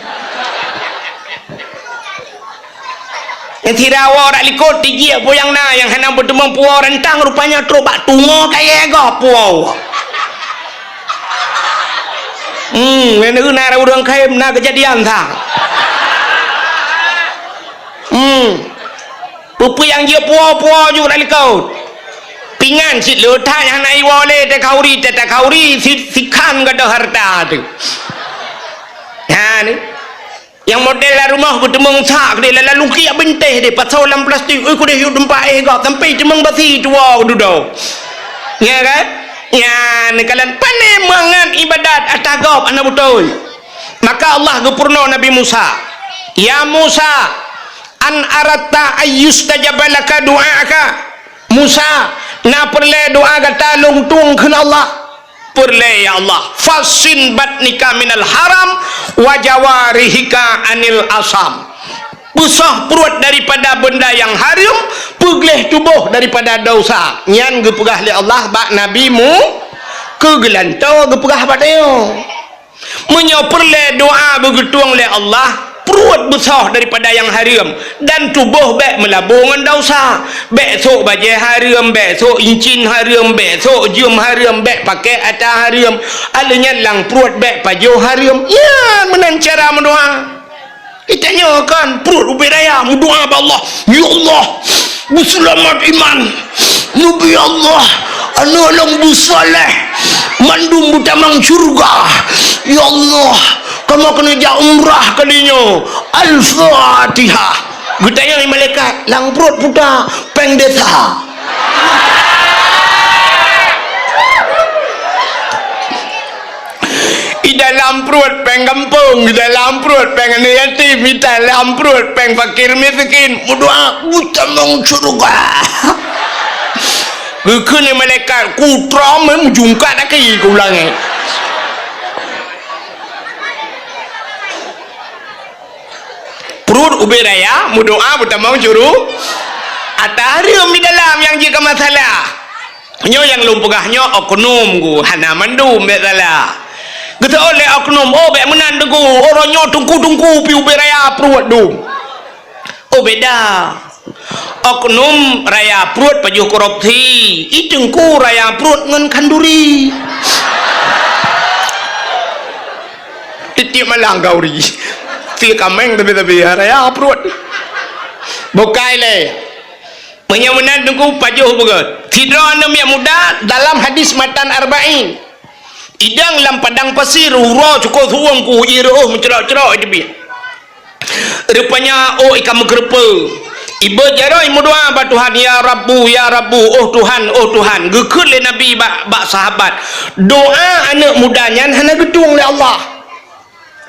Nyang sira woe dak likot, tijik peue nyang na, nyang hana beuteumeung puwoe reuntang, rupanya trok bak tungoe kayée gob puwoe. Hmm, nyan na ureuëng khem na keujadian sa. Hmm. Peue-peue nyang jeuet puwoe-puwoe ju dak likot. Pingan cit le that nyang hana iwoe lé, takhauri, takhauri, si-, sikhan gadôh hareuta teuh. Ha, ni. Nyang model lam rumoh geuteumeung sak deh, lam lungkiek bintéh deh, pasoe lam plastik, ui, keudeh yue teumpat éh gob, sampoe teumeung basi tuwoe dudoe. Nya kan? Nyan, kalon pané mangat ibadat ata gob hana beutôi. Maka Allah geupeurunoe Nabi Musa, "Ya Musa, an aratta ayyustajaba laka du'aaka?" Musa, na peureulée doa gata lôn tueng kheun Allah? Peureulée, ya Allah. "Fassin batnika minal haram wa jawarihika anil asam." Peusoh pruet daripada beunda nyang hareuem, peugleh tuboh daripada desya. Nyan geupeugah lé Allah bak Nabi Mu-, keu geulantoe geupeugah bak tanyoe. Meunyoe peureulée doa beugeutueng lé Allah, pruet beusoh daripada nyang hareuem, dan tuboh bék meulabô ngon desya. Bék sôk bajée hareuem, bék sôk incin hareuem, bék sôk jeuem hareuem, bék pakék ata hareuem. Alheuh nyan lam pruet bék pajoh hareuem. Nyan meunan cara meudoa. Geutanyoe kan, pruet ubé raya meudoa bak Allah, "Ya Allah, beuseulamat iman, neubi Allah, aneuk lôn beusaléh, mandum beutamong syeuruga. Ya Allah, kamoe keuneuk jak umrah kali nyoe." Al-Fatihah. Geutanyong lé malaikat, "Lam pruet puta, péng desa." I dalam pruet péng gampông, i dalam pruet péng aneuk yatim, i dalam pruet péng fakir miskin. Meudoa, "Beutamong syeuruga." Geukheun lé malaikat, "Kutrom, eh, meujungkat kaki keu ulangée." Pruet ubé raya, meudoa beutamong syeuruga. Ata hareuem di dalam nyang jeuet keu masalah. Nyoe nyang lôn peugah nyoe oknum ku, hana mandum bék salah. Geuseuôt lé oknum, "Oh, bék meunan Teungku, uroe nyoe teungku-teungku pih ubé raya pruet dum." Oh, beda. Oknum raya pruet pajoh korupsi, i teungku raya pruet ngon khanduri. Tiep-tiep malam khanduri. Si kaméng tapi-tapi raya pruet. Bukai lé. Meunyoe meunan Teungku pajoh beugét. Sidroe aneuk miet muda dalam hadis matan arba'in. Idang lam padang pasir, uroe cukôp su'uem ku, uji reuôh meucrok-crok i teubiet. Rupanya, oh, i ka meukeureupeue. Ibeuet jaroe meudoa bak Tuhan, "Ya Rabbu, ya Rabbu, oh Tuhan, oh Tuhan." Geukheun lé Nabi bak, bak sahabat, "Doa aneuk muda nyan hana geutueng lé Allah."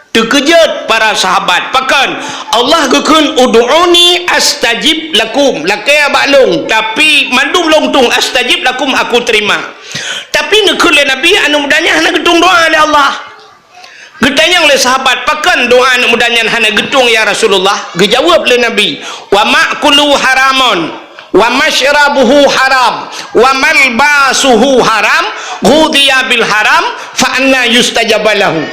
Teukeujot para sahabat. Pakon? Allah geukheun, "Ud'uni astajib lakum." Lakée bak lôn, tapi mandum lôn tueng, "astajib lakum," aku terima. Tapi neukheun lé Nabi, aneuk muda nyan hana geutueng doa lé Allah. Geutanyong lé sahabat, "Pakon doa aneuk muda nyan hana geutueng, ya Rasulullah?" Geujaweueb lé Nabi, "Wa ma'kuluhu haramun, wa masyrabuhu haram, wa malbasuhu haram, ghudhiya bil haram, fa anna yustajabu lahu."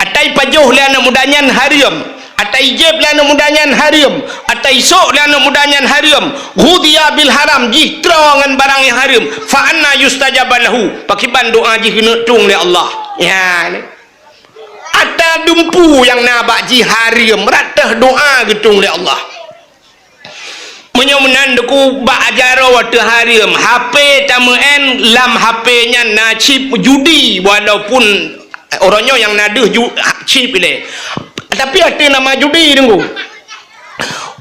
Ata ipajoh lé aneuk muda nyan hareuem, ata ijieb lé aneuk muda nyan hareuem, ata isôk lé aneuk muda nyan hareuem, ghudhiya bil haram, jih troe ngon barang nyang hareuem, fa anna yustajabu lahu, pakriban doa jih keuneuk tueng lé Allah. Nyan. Ata dumpeue nyang na bak jih hareuem, rot teuh doa geutueng lé Allah. Meunyoe meunan Teungku bak jaroe watée hareuem, H P tameu'en, lam H P nyan na chip judi, walaupun uroe nyoe nyang na deuh ju-, chip ilée. Tapi ateueh nama judi Teungku.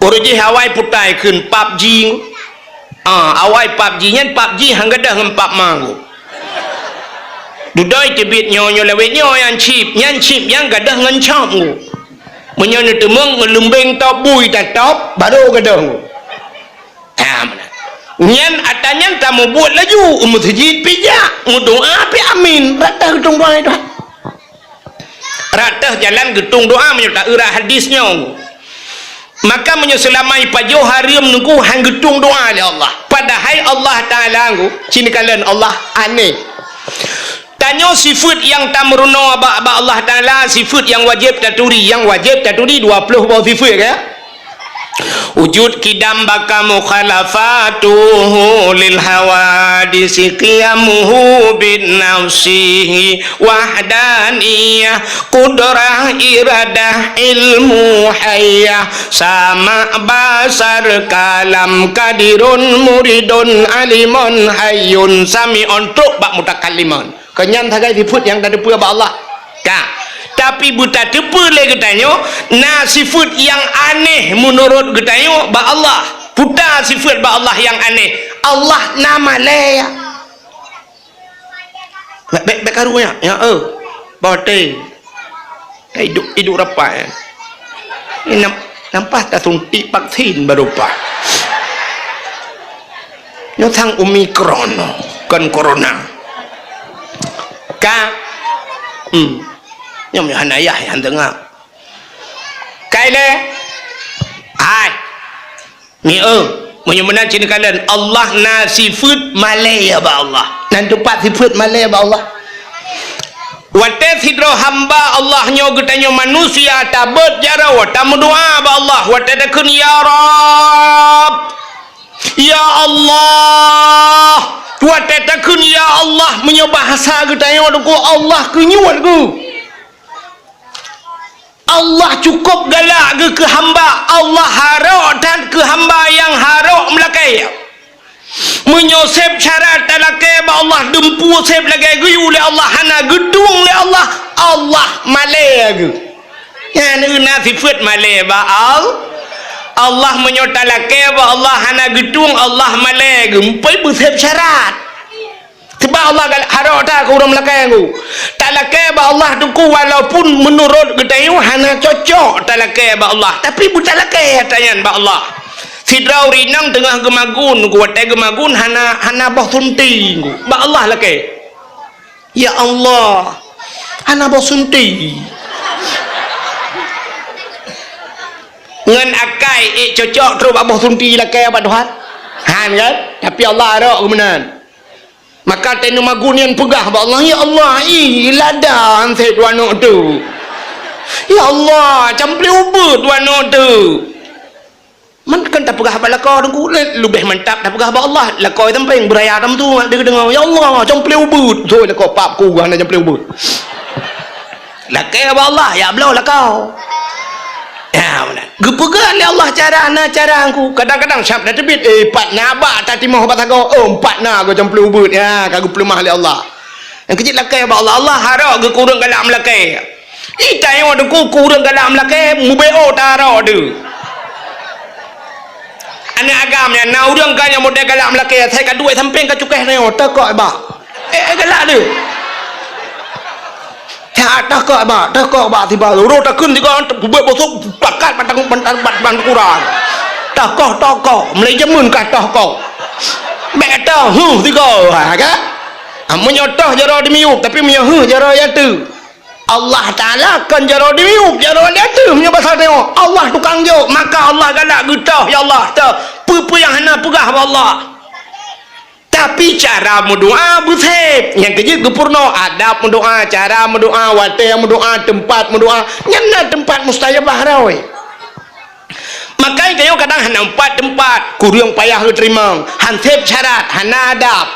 Uroe jih awai putai kheun PUBG. Ah, awai PUBG nyan, PUBG han gadôh ngon pap ma Teungku. Dudoe teubiet nyoe, nyoe lawét nyoe nyang chip, nyan chip nyang gadôh ngon chop Teungku. Meunyoe neuteumeung meuleumbeng top bui tatop, barô gadôh Teungku. Ha, meunan. Nyan ata nyan tamubuet laju, u meuseujid pih jak, meudoa pih amin, rot teuh geutueng doa Tuhan. Rot teuh jalan geutueng doa meunyoe taeu rot hadis nyoe. Maka meunyoe seulama ipajoh hareuem Teungku han geutueng doa lé Allah. Padahai Allah Taala Teungku, ci neukalon Allah aneh. Tanyoe sifeuet nyang tameurunoe bak, bak Allah Taala, sifeuet nyang wajéb taturi, nyang wajéb taturi dua ploh boh sifeuet, ya. Wujud, qidam, baqa, mukhalafatuhu lil hawadisi, qiyamuhu bin nafsihi, wahdaniyah, qudrah, iradah, ilmu, hayyah, sama', basar, kalam, qadirun, muridun, alimun, hayyun, sami'un, trok bak mutakallimun. Kon nyan sagai sifeuet nyang tateupeue bak Allah. Ka. Tapi beutateupeue lé geutanyoe, na sifeuet nyang aneh meunurot geutanyoe bak Allah. Peue sifeuet bak Allah nyang aneh? Allah na malée. Bék, bék, bék karu nyan, ya, eh. Boh teuh. Hai, iduek, iduek rapat, eh. Ni nam-, nampak tasuntik vaksin baru pah. Nyoe sang Omicron, kon corona. Ka. Hmm. Nyoe meuhana yah nyang deungoe. Kai lé. Hai. Ni, eh, meunyoe meunan ci neukalon, Allah na sifeuet malée bak Allah. Nan teupat sifeuet malée bak Allah. Watée sidroe hamba Allah nyoe geutanyoe manusia tabeuet jaroe, tameudoa bak Allah, watée takheun, "Ya Rabb, ya Allah." Watée takheun, "Ya Allah," meunyoe bahasa geutanyoe Teungku, Allah keunyuet geuh. Allah cukôp galak geuh keu hamba, Allah harok that keu hamba nyang harok meulakée. Meunyoe seb syarat talakée bak Allah dumpeue seb lagée geuyue lé Allah hana geutueng lé Allah, Allah malée geuh. Nyan na sifeuet malée bak Allah. Allah meunyoe talakée bak Allah hana geutueng, Allah malée geumpôi beuseb syarat. Sebab Allah gal-, harok that keu ureuëng meulakée ngu. Talakée bak Allah teungku walaupun meunurot geutanyoe hana cocok talakée bak Allah, tapi beutalakée ata nyan bak Allah. Sidroe ureuëng inong teungoh geumagun, watée geumagun hana, hana boh sunti ngu. Bak Allah lakée. Ya Allah, hana boh sunti. Ngon akai ék cocok trok bak boh sunti lakée bak Tuhan? Han kan? Tapi Allah arok keu meunan. Maka teuh neumagun nyan peugah bak Allah, "Ya Allah, ih, lada han seb dua aneuk tu. Ya Allah, camplé ubeuet dua aneuk tu." Man kan tapeugah bak lakoe teungku, le-, leubeh mantap tapeugah bak Allah. Lakoe sampéng beuraya tam tu, deungoe, "Ya Allah, camplé ubeuet." Soi lakoe pap ku hana camplé ubeuet. Lakée bak Allah, ya bloe lakoe. Ya, meunan. Geupeugah lé Allah cara na cara ku. Kadang-kadang syab na teubiet, eh, pat na bak tatimoh bak sagoe, oh, pat na go camplé ubeuet. Ya, ka geupeuleumah lé Allah. Nyang keujeuet lakée bak Allah, Allah harok geukureueng galak meulakée. Ih, tanyoe teungku kureueng galak meulakée, mubeo taro deuh. Aneuk agam nyan, na ureuëng ka nyang model galak meulakée, asai ka duek sampéng ka cukéh nyoe, teuh kok bak. Eh, eh, galak deuh. That teuh kok bak, teuh kok bak tiba. Uroe takheun tiga, buet bosok, pakat batang, batang, batang kurang. Teuh kok, teuh kok, mulai jameun ka teuh kok. Bék teuh, huh, tiga, ha, kan? Ah, meunyoe teuh jaroe dimiyueb, tapi meunyoe huh jaroe ya teuh. Allah Taala kon jaroe dimiyueb, jaroe di ateueh meunyoe basa tanyoe. Allah tukang jok, maka Allah galak geutoh, ya Allah, toh. Peue-peue nyang hana peugah bak Allah. Tapi cara meudoa beuseb. Nyang keujeuet geupeurunoe adab meudoa, cara meudoa, watée meudoa, teumpat meudoa. Nyan na teumpat mustajabah roi. Maka tanyoe kadang hana teumpat-teumpat, kureueng payah geuteurimong, han seb syarat, hana adab.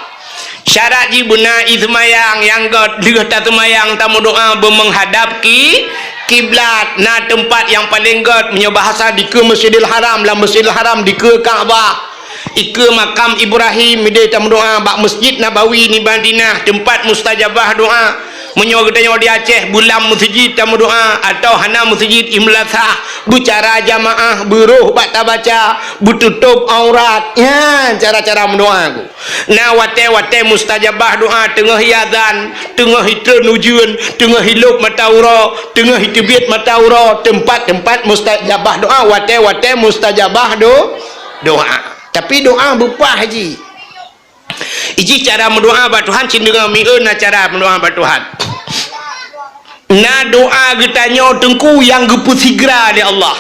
Syarat jih beuna ie seumayang nyang gét, lheueh taseumayang tameudoa beumeunghadab ki-, kiblat. Na teumpat nyang paleng gét, meunyoe bahasa dikeue Masjidil Haram, lam Masjidil Haram dikeue Ka'bah. Ikeue makam Ibrahim, mideh tameudoa bak Masjid Nabawi di Madinah, teumpat mustajabah doa. Meunyoe geutanyoe di Aceh, beulam meuseujid tameudoa, atawa hana meuseujid, i meulasah, beucara jamaah, beuroh bak tabaca, beututôb aurat. Nyan cara-cara meudoa ku. Na watée-watée mustajabah doa, teungoh iazan, teungoh itreun ujeuen, teungoh ilôb mata uroe, teungoh iteubiet mata uroe, teumpat-teumpat mustajabah doa, watée-watée mustajabah do-, doa. Tapi doa beupah jih. Ijih cara meudoa bak Tuhan, cit deungoe mieu na cara meudoa bak Tuhan. Na doa geutanyoe teungku nyang geupeusigra lé Allah.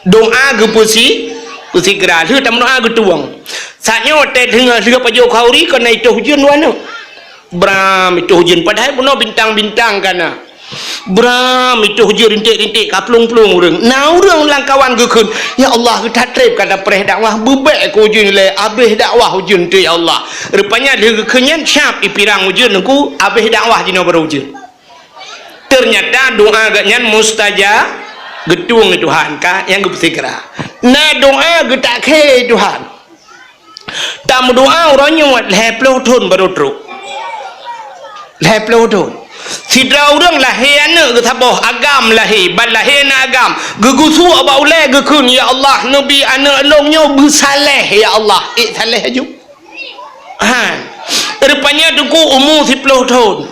Doa geupeusi-, peusigra. Lheueh tameudoa geutueng. Saat nyoe watée deungoe lheueh pajoh khauri kon na itôh ujeuen dua aneuk. Bram itôh ujeuen, padahai bunoe bintang-bintang ka na. Bram itôh ujeuen rinték-rinték ka plueng-plueng ureuëng. Na ureuëng lam kawan geukheun, "Ya Allah, geutat treb ka tapreh dakwah, beubek keu ujeuen ilée, abéh dakwah ujeuen tu, ya Allah." Rupanya lheueh geukheun nyan, syab ipirang ujeuen nungku, abéh dakwah jinoe baru ujeuen. Ternyata doa geuh nyan mustajab, geutueng lé Tuhan ka nyang geupeusigra. Na doa geutak khe Tuhan. Tameudoa uroe nyoe lhée ploh thon barô trok. Lhée ploh thon. Sidroe ureuëng lahé aneuk geusaboh agam lahé, ban lahé na agam. Geugusuek bak ulée geukheun, "Ya Allah, neubi aneuk lôn nyoe beusaleh, ya Allah." Ék saleh aju. Ha. Rupanya teungku umu siploh thon.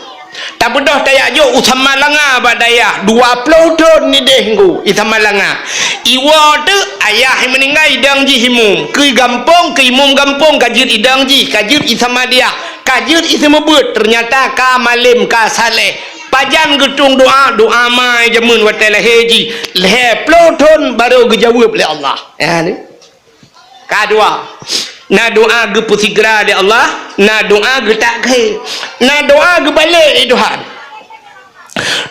Tabeudôh tajak jok u Samalanga bak dayah, dua ploh thon nideh ngu i Samalanga. Iwoe teuk ayah meuninggai idong jih imum. Keu gampông, keu imum gampông ka jeuet idong jih, ka jeuet i Samadiyah, ka jeuet i seumeubeuet, teunyata ka malem, ka saleh. Pajan geutueng doa, doa ma jameun watée lahé jih, lhée ploh thon barô geujaweueb lé Allah. Ya, ni. Ka dua. Na doa geupeusigra lé Allah, na doa geutak khe, na doa geubalek lé Tuhan.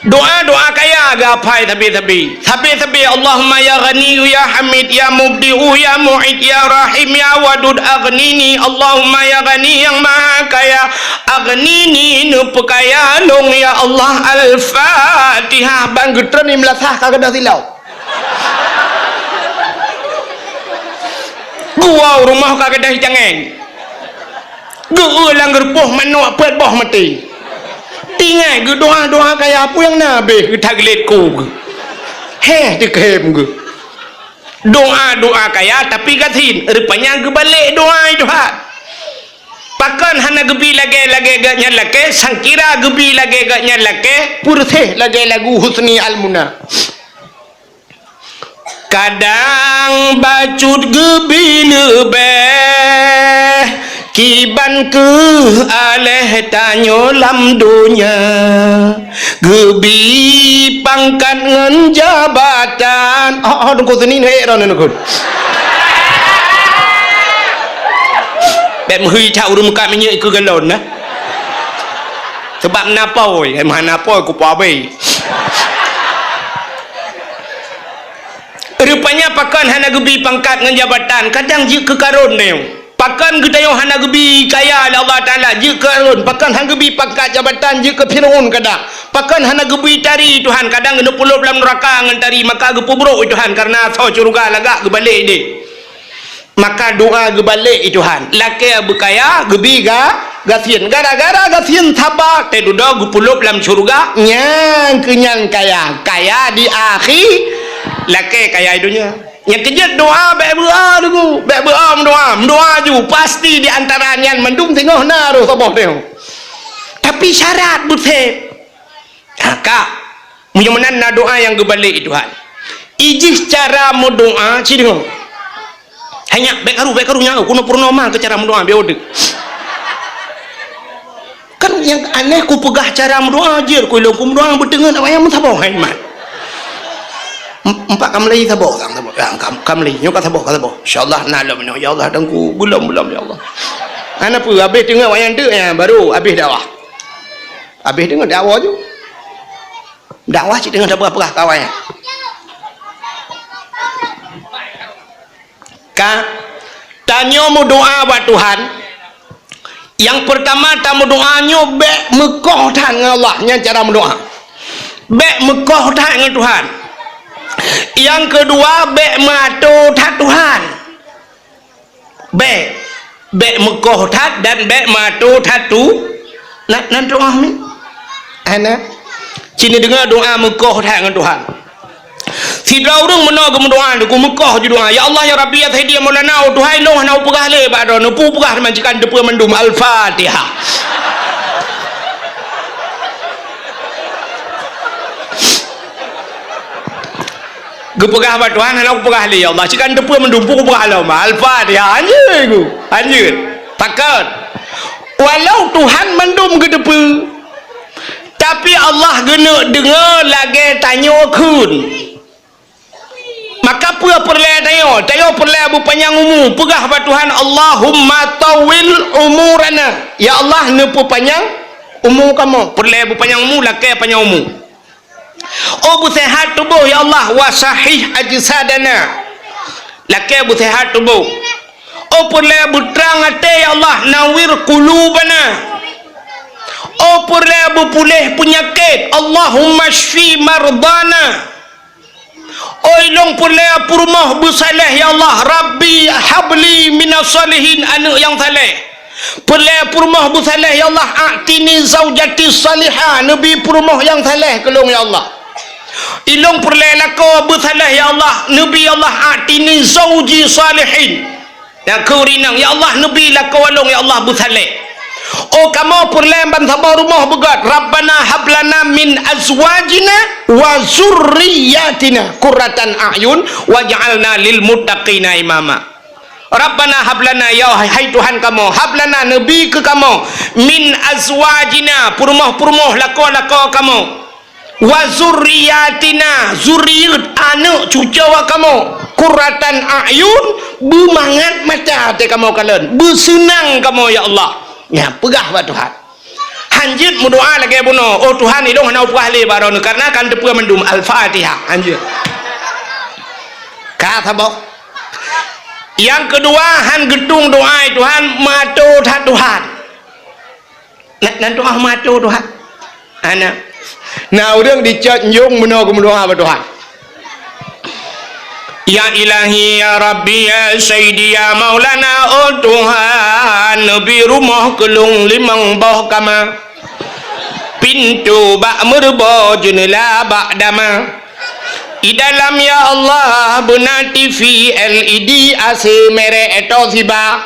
Doa-doa kaya geuhafai sabe-sabe. Sabe-sabe, Allahumma ya Ghaniyyu ya Hamid ya Mubdi'u ya Mu'id ya Rahim ya Wadud aghnini. Allahumma ya Ghani nyang Maha Kaya, aghnini neupeukaya lôn ya Allah. Al-Fatihah. Ban geutreun i meulasah ka gadôh silau. Geuwoe u rumoh ka gadôh cangéng. Geu-eu lam geurupoh manok peuet boh maté. Tinggai geudoa-doa kaya peue nyang na abéh geutaglet ku geuh. Héh, teukhem geuh. Doa-doa kaya tapi gasien, rupanya geubalek doa Tuhan. Pakon hana geubi lagée-lagée geuh nyan lakée, sangkira geubi lagée geuh nyan lakée, peureséh lagée lagu Husni Al-Muna. Kadang bacut geubi leubeh, kiban keuh aléh tanyoe lam donya. Geubi pangkat ngon jabatan. Oh, oh, Teungku Senin, hei, droeneuh Teungku. Bék meuhôi that ureuëng meukat minyeuk keu galon, nah. Sebab meunapoe, eh, meunapoe kupabe. Rupanya pakon hana geubi pangkat ngon jabatan, kadang jeuet keu Karun nyoe. Pakon geutanyoe hana geubi kaya lé Allah Taala, jeuet keu Karun. Pakon hana geubi pangkat jabatan, jeuet keu Firaun kadang. Pakon hana geubi tari Tuhan, kadang geuneupulop lam neuraka ngon tari, maka geupeubrok Tuhan karena asoe syeuruga lagak geubalek ideh. Maka doa geubalek i Tuhan. Lakée beukaya, geubi ga-, gasien. Gara-gara gasien saba, teududoe geupulop lam syeuruga, nyang keunyan kaya. Kaya di akhi, lakée kaya i donya. Nyang keujeuet doa bék beuo Teungku, bék beuo meudoa. Meudoa ju, pasti di antara nyan mandum singoh na roh saboh teuh. Tapi syarat beuthat. Ha, ka. Meunyoe meunan na doa nyang geubalek i Tuhan. Ijih cara meudoa, ci deungoe. Hai nyak, bék karu, bék karu nyak, keunoe peurunoe ma keu cara meudoa, biar udeuek. Kan nyang aneh kupeugah cara meudoa, jeuet ku ilong ku meudoa, beuteungeut awak nyang meusaboh, hai mat. Em-, empat ka mulai saboh, sang saboh. Ya, ka, ka mulai, nyoe ka saboh, ka saboh. Insya Allah, na lom nyoe, ya Allah, dan ku, belum, belum, ya Allah. Hana peue, habéh teungeut awak nyang deuk, ya, baru habéh dakwah. Habéh deungoe dakwah ju. Dakwah cit deungon sapeue-peue kawan nyan. Ka, tanyoe meudoa bak Tuhan, nyang peurtama tameudoa nyoe bék meukoh that ngon Allah, nyan cara meudoa. Bék meukoh that ngon Tuhan. Nyang keudua, bék meuato that Tuhan. Bék, bék meukoh that dan bék meuato that tu. Na, na doa mi? Hana. Ci neudeungoe doa meukoh that ngon Tuhan. Sidroe ureuëng meunoe geumeudoa, geumeukoh jidoa, "Ya Allah, ya Rabbi, ya Sayyidi, ya Maulana, oh Tuhan, ilong hana upeugah lé bak droeneuh, peue upeugah teuma, ci ka neuteupeue mandum." Al-Fatihah. Geupeugah bak Tuhan, hana kupeugah lé, "Ya Allah, ci ka neuteupeue mandum, peue kupeugah lom." Al-Fatihah. Hanjeuet ku. Hanjeuet. Pakon. Walau Tuhan mandum geuteupeue, tapi Allah geuneuk deungoe lagée tanyoe kheun. Maka peue peureulée tanyoe? Tanyoe peureulée beupanyang umu. Peugah bak Tuhan, "Allahumma tawwil umurana." Ya Allah, neupeupanyang umu kamoe. Peureulée beupanyang umu, lakée panyang umu. Oh beuseuhat tuboh, ya Allah, wa sahih ajsadana. Lakée beuseuhat tuboh. Oh peureulée beutrang até, ya Allah, nawwir qulubana. Oh peureulée beupuléh peunyakét, Allahumma syfi mardana. Oh ilong peureulée peurumoh beusaléh, ya Allah, Rabbi habli minas salihin, aneuëk nyang saléh. Peureulée peurumoh beusaléh, ya Allah, a'tini zaujati salihah, neubi peurumoh nyang saléh keu lôn, ya Allah. Ilong peureulée lakoe beusaléh, ya Allah, neubi, ya Allah, a'tini zauji salihin. Nyang keu rinang, ya Allah, neubi lakoe lôn, ya Allah, beusaléh. Oh kamoe peureulée ban saboh rumoh beugét, Rabbana hablana min azwajina wa zurriyatina qurratan a'yun waj'alna lil muttaqina imama. Rabbana hablana, ya hai Tuhan kamoe, hablana, neubi keu kamoe, min azwajina, peurumoh-peurumoh lakoe-lakoe kamoe, wa zurriyatina, zuriet, aneuëk cucoe kamoe, qurratan a'yun, beumangat mata até kamoe kalon, beuseunang kamoe, ya Allah. Nyan peugah bak Tuhan. Hanjeuet meudoa lagée bunoe, "Oh Tuhan, ilong hana upeugah lé bak droeneuh, kareuna ka neuteupeue mandum." Al-Fatihah. Hanjeuet. Ka saboh. Nyang keudua, han geutueng doa, "Tuhan, meuato that Tuhan." Na, na doa meuato Tuhan. Hana. Na ureuëng dicot nyong meunoe geumeudoa bak Tuhan. Ya Ilahi, ya Rabbi, ya Sayyidi, ya Maulana, oh Tuhan, neubi rumoh keu lôn limong boh kama. Pintoe bak meureubo, jeuneula bak dama. Di dalam, ya Allah, beuna T V L E D, A C merek Toshiba,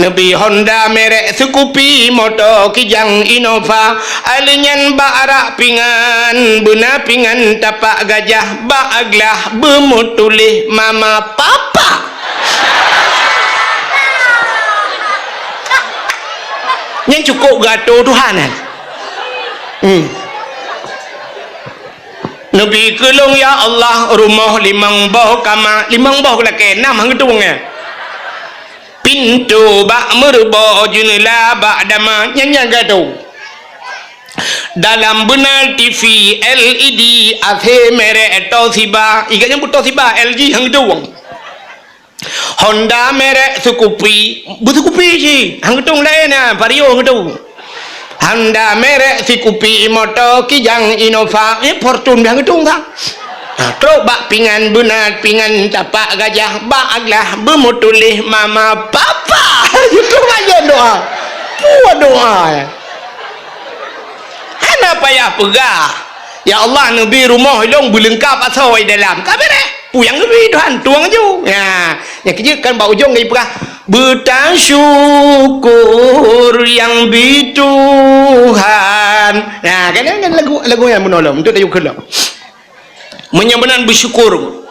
neubi Honda merek Scoopy, moto Kijang Innova, alèh nyan bak arak pingan, beuna pingan tapak gajah, bak glah beumeutuléh mama papa. Nyan cukôp geuatô Tuhan, kan? Hmm. Neubi keu lôn, ya Allah, rumoh limong boh kama, limong boh lakèe, nam han geutueng nyan. Pintoe bak meuruboh, jeuneula bak dama, nyan nyang geuatô. Dalam beuna T V L E D, A C merek Toshiba, i gobnyan beu Toshiba, L G han geutueng. Honda merek Scoopy, beu Scoopy cit, han geutueng laén na, Vario han geutueng. Honda merek Scoopy, moto Kijang Innova, eh, Fortuner han geutueng sa. Nah, trôk bak pingan beuna pingan tapak gajah, bak glah beumeutuléh mama papa. Itu aja doa. Puah doa. Hana payah peugah, "Ya Allah, neubi rumoh ilôn beuleungkap asoe dalam." Ka beureh. Peue nyang geubi Tuhan, tueng aju. Ya, nyang keujeuet kan bak ujong geupeugah, "Beutasyukur nyang bi Tuhan." Nah, kan, kan lagu, lagu nyan meunolong untuk tayue keuloe. Meunyoe meunan beusyukur,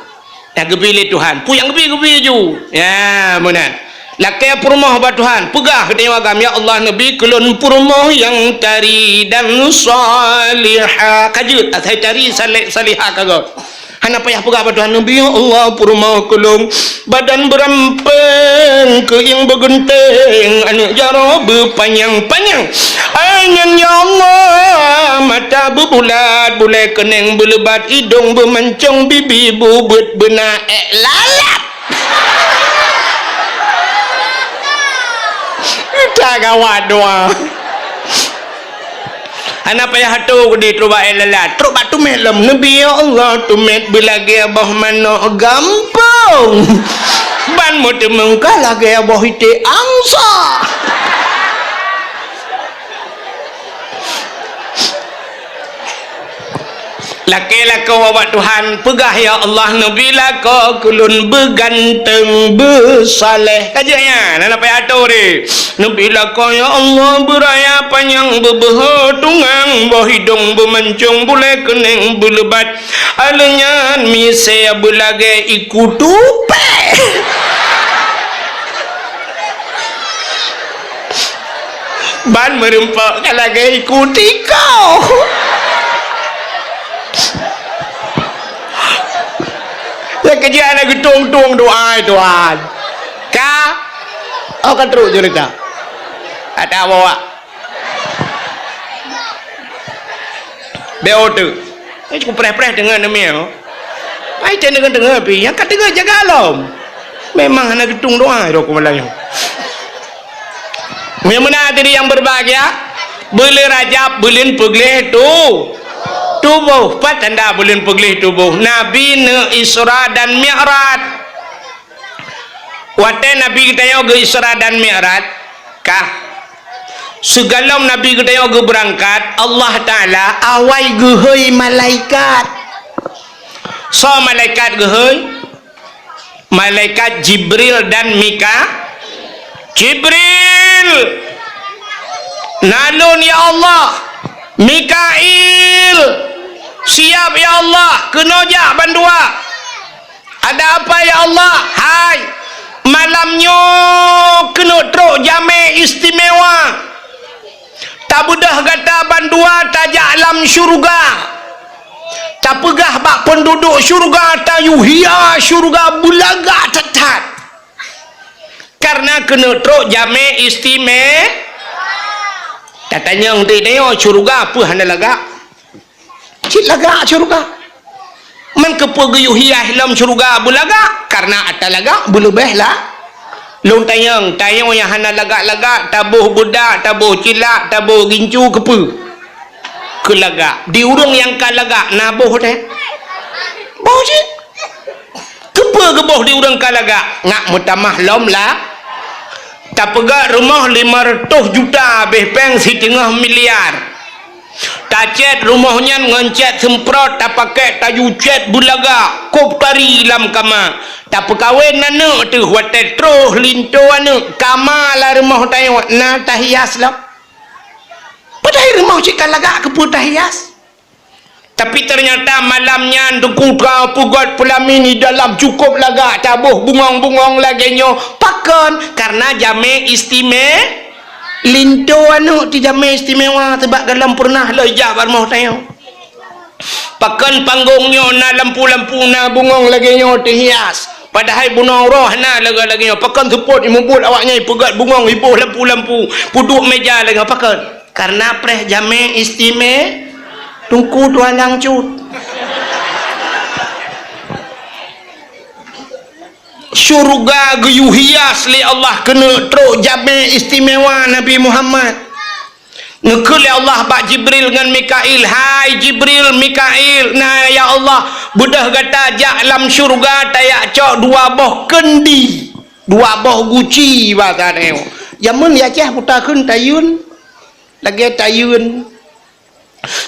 nyang geubi lé Tuhan. Peue nyang geubi, geubi aju. Ya, meunan. Lakèe peurumoh bak Tuhan. Peugah keu tanyoe agam, "Ya Allah, neubi keu lôn peurumoh nyang tari dan salihah." Ka jeuet, asai tari, saleh, salihah ka göt. Hana payah peugah bak Tuhan, "Neubi, ya Allah, peurumoh keu lôn badan beurampéng, keuieng beugeunteng, aneuk jaroe beupanyang-panyang. Anyan, ya Allah, mata beubulat, bulèe keuneng beuleubat, idông beumancông, bibi beubeuet, beuna èk lalat." Ka gawat doa. Hana payah atu keudéh trôk bak èk lalat, trôk bak teumèt lom. "Neubi, ya Allah, teumèt beulagèe boh manok gampông, ban meuteumeung ka lagèe boh iték angsa." Lakèe lakoe ubak Tuhan, peugah, "Ya Allah, neubi lakoe keu lôn beuganteng, beusaleh." Ka jeuet nyan, hana payah atu deh. "Neubi lakoe, ya Allah, beuraya panyang, beubeuho tungang, boh idông beumancông, bulèe keuneng beuleubat, alèh nyan misèe beulagèe iku tupèe." Ban meurumpok ka lagèe iku tiko. Nyang keujeuet hana geutueng-tueng doa, Tuhan. Ka? Oh, ka trôk ceurita. Ada bawa. Beo tu. Eh, cukup preh-preh deungon neumie. Pai teuh deungon-deungon pi. Nyang ka deungon jaga lom. Memang hana geutueng doa, roh ku Meulayu. Meunyoe meunan hadirin yang berbahagia, buleuen Rajab buleuen peugleh tu, tuboh. Pat tanda buleuen peugleh tuboh? Nabi neu Isra dan Mi'raj. Watèe Nabi geutanyoe geu Isra dan Mi'raj, kah? Sigohlom Nabi geutanyoe geubeurangkat, Allah Taala awai geuhôi malaikat. Soe malaikat geuhôi? Malaikat Jibril dan Mika-, Jibril, na lôn ya Allah. Mikail, siap ya Allah, keunoe jak bandua. Ada apa ya Allah? Hai, malam nyoe keuneuk trok jamé istimewa. Tabeudôh gata bandua tajak lam syeuruga. Tapeugah bak peunduduek syeuruga, tayue hia syeuruga beulagak that-that. Kareuna keuneuk trok jamé istime-, tatanyong teudeungoe syeuruga peue hana lagak? Cit lagak syeuruga. Man keupeue geuyue hias lom syeuruga beulagak? Kareuna ata lagak beuleubeh la-, lôn tanyong, tanyoe nyang hana lagak-lagak, taboh beudak, taboh cilak, taboh gincu, keupeue? Keu lagak. Di ureueng nyang ka lagak na boh teuh? Boh cit. Keupeue geuboh di ureueng ka lagak? Ngat meutamah lom la-, tapeugah rumoh lima reutôh juta, abéh péng siteungoh miliar. Tacét rumoh nyan ngon cét seumprot, tapakék taju cét beulaga, kôb tari lam kama. Tapeukawen aneuk teuh watée troh linto aneuk, kama lam rumoh tanyoe na tahias lom. Padahai rumoh cit ka lagak, keupeue tahias? Tapi teunyata malam nyan Teungku ka peugét peulamin di dalam cukôp lagak, taboh bungong-bungong lagée nyoe. Pakon? Karna jamé istime-, linto aneuk teuh jamé istimewa, sabab gohlom peureunah lôn jak bak rumoh tanyoe. Pakon panggong nyoe na lampu-lampu, na bungong lagée nyoe teuhias. Padahai bunoe roh na lagée-lagée nyoe. Pakon seupôt imubuet awak nyan ipeugét bungong, iboh lampu-lampu, peuduek méja lagée nyoe. Pakon? Karna preh jamé istime-, Teungku tuan nyang cut. Syeuruga geuyue hias lé Allah keuneuk trok jamé istimewa Nabi Muhammad. Neukheun lé Allah bak Jibril ngon Mikail, "Hai Jibril, Mikail, na ya Allah, beudôh gata jak lam syeuruga tajak cok dua boh keundi, dua boh guci basa nyoe." Jameun di Aceh peue takheun tayeuen, lagée tayeuen.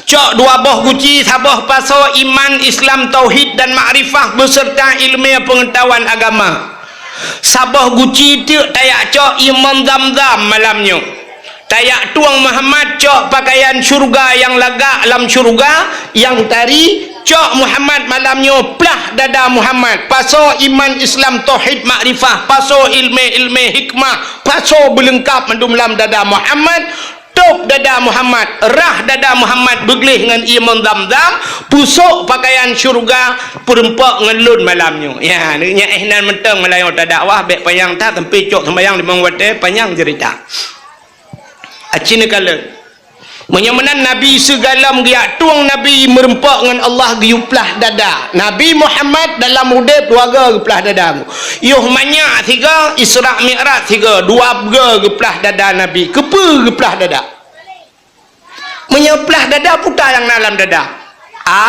Cok dua boh guci, saboh pasoe iman, Islam, tauhid dan makrifah beserta ilmu pengetahuan agama. Saboh guci teuk tajak cok ié mon Zamzam malam nyoe. Tajak tueng Muhammad cok pakaian syeuruga nyang lagak lam syeuruga, nyang tari, cok Muhammad malam nyoe plah dada Muhammad. Pasoe iman, Islam, tauhid, makrifah, pasoe ilmu-ilmu hikmah, pasoe beuleungkab mandum lam dada Muhammad. Tôb dada Muhammad, rhah dada Muhammad beugleh ngon ié mon Zamzam, pusok pakaian syeuruga, peureumpok ngon lôn malam nyoe. Ya, nyan éh nan mantong meulayeue tadakwah, bék panyang that, sampoe cok seumayang limong watée, panyang ceurita. Aci neukalon. Meunyoe meunan Nabi sigohlom geujak tueng Nabi meureumpok ngon Allah geuyue plah dada. Nabi Muhammad dalam udeb dua goe geuplah dada. Yoh manyak sigoe, Isra Mi'raj sigoe, dua goe geuplah dada Nabi. Keupeue geuplah dada? Meunyoe plah dada, peue nyang na lam dada? A,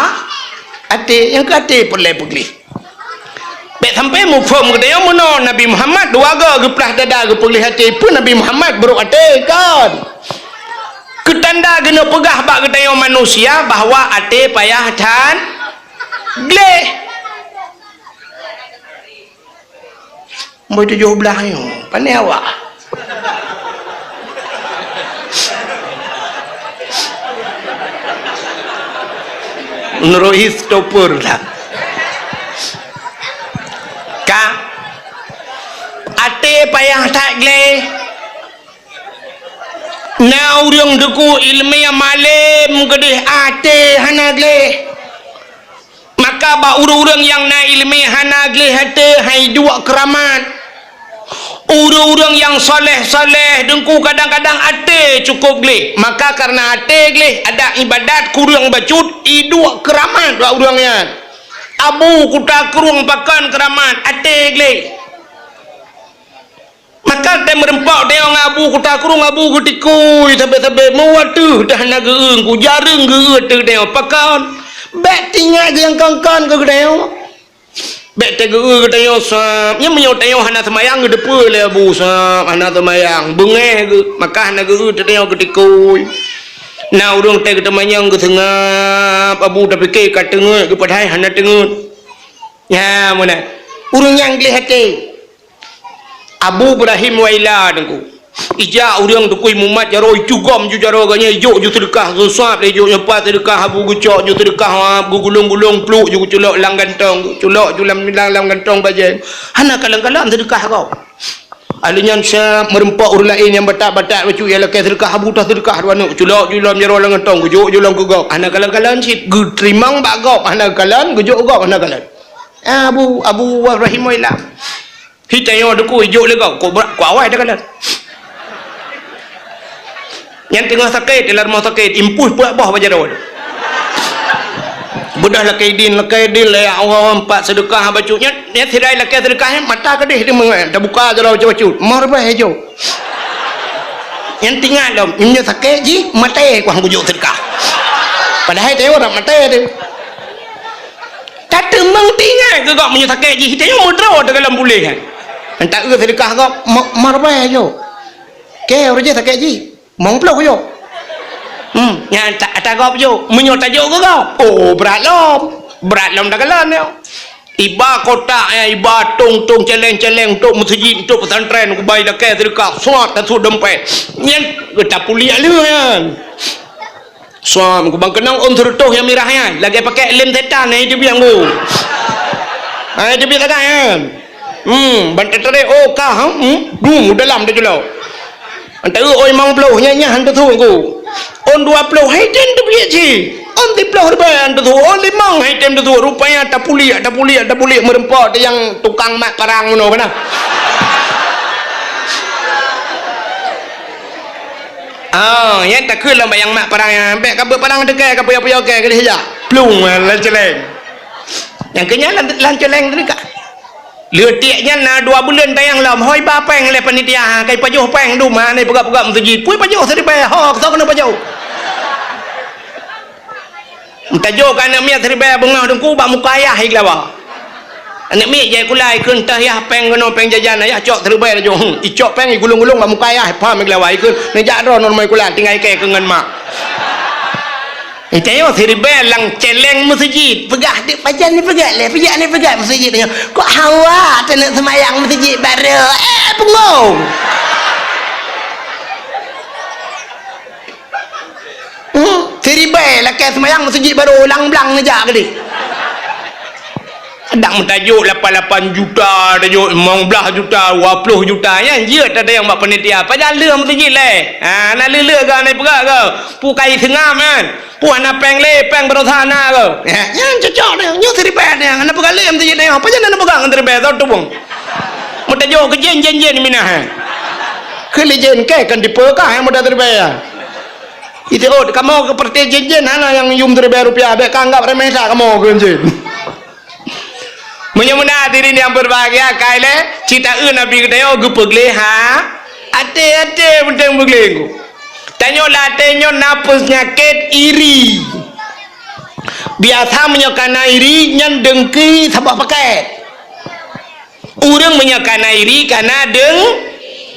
até, nyang keu até peureulée peugleh. Bék sampoe muphom geutanyoe meunoe Nabi Muhammad dua goe geuplah dada geupeugleh até. Peue Nabi Muhammad brok até? Kon. Keutanda geuneuk peugah bak geutanyoe manusia bahwa até payah that gleh. Boh tujoh blaih nyoe, pane awak? Meunurot hi stopper lah. Ka, até payah that gleh. Na ureuëng teuku iéleumé malém keudeh até hana gleh. Maka bak ureuëng-ureuëng nyang na iéleumé hana gleh até hai duek keuramat. Ureuëng-ureuëng nyang saleh-saleh teuku kadang-kadang até cukôp gleh. Maka kareuna até gleh, adat iébadat kureueng bacut, iduek keuramat bak ureuëng nyan. Abu kuta krueng pakon keuramat, até gleh. Maka tém meureumpok teuh ngon Abu kuta krueng, Abu geutikui sabe-sabe, meuwateuh dah hana geu-eu, kujareueng geu-eu teuh teuh pakon. Bék teuingat nyang kon-kon keu geutanyoe. Bék teuh geu-eu geutanyoe sab. Nyan meunyoe tanyoe hana seumayang geuteupeue lé Abu sab, hana seumayang, beungéh geuh, maka hana geu-eu teuh tanyoe geutikui. Na ureuëng teuh geuteumanyong geuseungab, Abu tapike ka teungeut, geupadahai hana teungeut. Nyan meunan. Ureuëng nyang gleh até. Abu Ibrahim Waila teungku. Ijak ureuëng teuku mumat jaroe, icugom ju jaroe geuh nyan, ijok ju seudeukah, geusab lé ijok nyoe pat seudeukah, Abu geucok ju seudeukah, ha, geugulong-gulong pluk ju geuculok lam gantong, culok ju lam, lam, lam gantong bajée. Hana kalon-kalon seudeukah gob. Ahli nyan sab meureumpok ureuëng laén nyang batat-batat bacut nyang lakée seudeukah, Abu toh seudeukah dua neuk, culok ju lom jaroe lam gantong, geujok ju lom keu gob. Hana kalon-kalon cit, geuteurimong bak gob, hana kalon, geujok gob, hana kalon. Ah, Abu, Abu Ibrahim Waila. Hi tanyoe teuku ijok lé gob, kok bra-, kok awai takalon. Nyan teungoh sakét, di lam rumoh sakét, impus peuet boh bak jaroe. Beudôh lakée idin, lakée idin, lé Allah, empat seudeukah bacut nyan, nyan sidai lakée seudeukah nyan, mata keudeh di meungan, tabuka jaroe bacut-bacut, mor bah ijok. Nyan teuingat lom, meunyoe sakét jih, maté kuah bujok seudeukah. Padahai tanyoe rab maté teuh. Tateumeung teuingat keu gob meunyoe sakét jih, tanyoe meudroe teuh gohlom puléh nyan. Enta eu seudeukah gob, ma-, marbée jok. Keu ureuëng jih sakét jih, mong ploh jok. Hmm, Nyan ta-, tagap jok. Meunyoe tajok geugob, oh, brat lom. Brat lom takalon nyoe. Iba kotak nyan, iba tong-tong, celeng-celeng, untuk meuseujid, untuk pesantren, kubai dakée seudeukah, suat tasut dompet. Nyan, tapuliek lheueh nyan. Suat, kubang keunong ôn seureutôh nyang mirah nyan, lagée pakai lem setan nyan, itu biang ku. Ha, itu biang sagai nyan. Hmm, ban teutarek, oh, ka, hmm, hmm, dum, dalam teujeulok. Antara ôn limong ploh, nyan, nyan, han teusu ku. Ôn dua ploh, hai tem teubiet cit. Ôn siploh ribée han teusu, ôn limong, hai tem teusu. Rupanya tapuliek, tapuliek, tapuliek, meureumpok teuh nyang tukang mat parang meunoe keunan. Ah, nyan takheun lom bak nyang mat parang nyan, bèk ka beuet parang teukai, ka puya-puya kée, keudeh jak. Plueng, lam celeng. Nyang keu nyan lam, lam celeng teuh ka. Leutik nyan na dua buleuen tayang lom, hôi ba péng lé panitia, ka ipajoh péng dum, hana ipeugah-peugah meuseujid. Peue ipajoh siribèe, ho, soe keuneuk pajoh? Meutajok keu aneuk miet siribèe beungoh teungku bak muka ayah igeulawa. Aneuk miet jai kula ikheun teuh yah péng keunoe péng jajan ayah cok siribèe laju. Hmm, icok péng igulong-gulong bak muka ayah, pham igeulawa ikheun, neujak droe nurmai kula tinggai kée keu ngon mak. Itanyoe siribèe lam celeng meuseujid. Peugah dek pajan ni peugah lé, peugah ni peugah meuseujid tanyoe. Kok hawa taneuk seumayang meuseujid barô? Eh, punggong! Hmm, siribèe lakée seumayang meuseujid barô, lam blang neujak keudeh. Kadang meutajok lapan lapan juta, tajok limong blaih juta, dua ploh juta, nyan jeuet tatanyong bak panitia. Pajan lheueh meuseujid lé? Ha, na lheueh-lheueh keu, na peugah keu? Peue kai seungab nyan? Peue hana péng lé, péng baroesa na keu? Ya, nyan cocok nyan, nyoe siribèe nyan, hana peugah lé meuseujid nyan. Pajan hana peugah ngon siribèe, soe tubông? Meutajok keu jén, jén, jén minah, eh. Keu lé jén kée kan dipeugah, eh, muda siribèe, ya. Itiôt kamoe keu peureuté jén-jén hana nyang yum siribèe rupiah, bèk ka anggab remeh that kamoe keu jén. Meunyoe meunan hadirin nyang berbahagia, kai lé cit taeu Nabi geutanyoe geupeugleh ha, até-até meunteng peugleh ku. Tanyoe lam até nyoe na peunyakét iri. Biasa meunyoe kana iri nyan deungki saboh paket. Ureuëng meunyoe kana iri kana deung,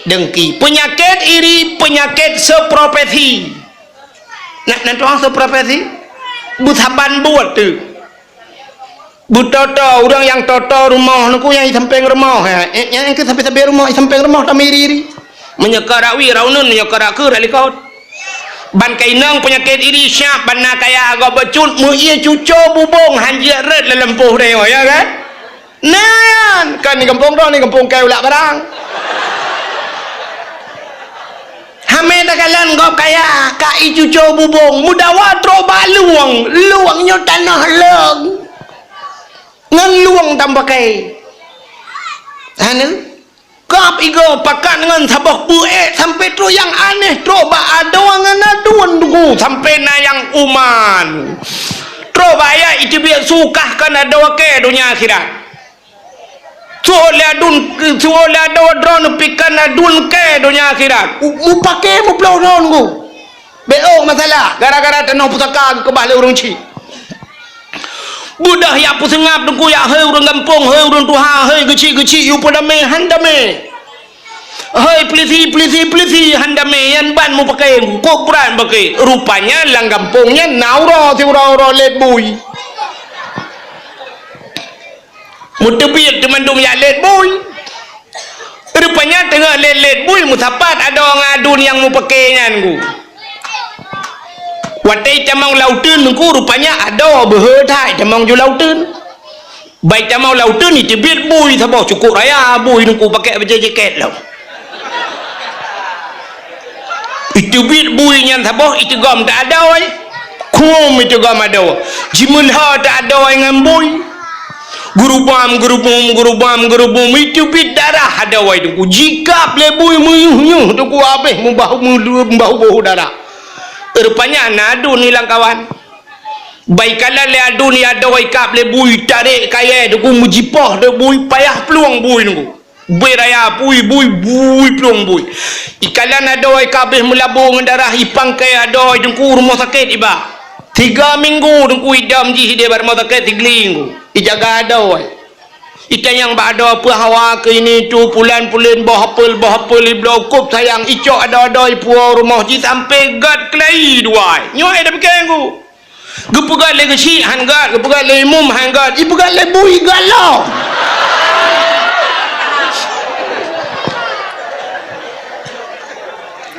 deungki. Peunyakét iri peunyakét seprofesi. Nah, nan tuang seprofesi beusaban buet tu. Beutoto, ureuëng nyang toto rumoh nuku nyang di sampéng rumoh, ha. Eh, nyang keu sabe-sabe rumoh, di sampéng rumoh tamiri-iri. Meunyoe ka rak wie rak uneun, meunyoe ka rak keu rak likot. Ban ka inong peunyakét iri siab, ban na kaya gob bacut, meu ie cuco bubong han jeuet rot lam lampôh deh, ya kan? Nyan, kan di gampông droe ni gampông kai ulak barang. Hamé takalon gob kaya, ka ie cuco bubong, meudawa trok bak lueng, lueng nyoe tanoh leueng. Ngon lueng tampakée. Hana? Kab igoe pakat ngon saboh beuék sampoe trok nyang aneh trok bak adoe ngon aduen duku sampoe na nyang uman. Trok bak ayah iteubiet sukah kon adoe kée donya akhirat. Suoh lé aduen, suoh lé adoe droeneuh pih kon aduen kée donya akhirat. U-, mupakée muploh droeneuh. Bék ôk masalah, gara-gara tanoh pusaka geukeubah lé ureuëng chik. Beudôh yak peuseungab teungku yak, hei ureuëng gampông, hei ureuëng tuha, hei geuchik-geuchik, yue peudamé, han damé. Hei peulisi, peulisi, peulisi, han damé, nyan ban mupakée, kok brat mupakée. Rupanya lam gampông nyan na uroe siuroe-uroe lét bui. Meuteubiet teumandum yak lét bui. Rupanya teungoh lét-lét bui meusapat adoe ngon aduen nyang mupakée nyan ku. Watée itamong lam uteuen teungku rupanya adoe beuhe that itamong ju lam uteuen. Ban itamong lam uteuen iteubiet bui saboh cukôp raya bui teungku pakée bajée jakét lom. Iteubiet bui nyan saboh iteugom teuh adoe. Khuem iteugom adoe. Jimeulhô teuh adoe ngon bui. Geurubam, geurubum, geurubam, geurubum, iteubiet darah adoe teungku. Jikab lé bui meuyueh-yueh teungku habéh mubah, mubah boh darah. Rupanya na aduen ilang kawan. Ban ikalon lé aduen adoe ikab lé bui, tarek kayée teungku meujipoh teuk bui, payah plueng bui teungku. Bui raya bui, bui, bui, plueng bui. Ikalon adoe ka habéh meulabô ngon darah, ipangkai adoe teungku rumoh sakét iba. Tiga minggu teungku idam jih idéh bak rumoh sakét Sigli teungku. Ijaga adoe. Itanyong bak adoe peue hawa keu ini tu, pulan-pulen, boh apel, boh apel, ibloe kop sayang, icok adoe-adoe ipuwoe rumoh jih sampoe gét keulayi dua. Nyoe ai tapike ku. Geupeugét lé geuchik han gét, geupeugét lé imum han gét, ipeugét lé bui gét lom.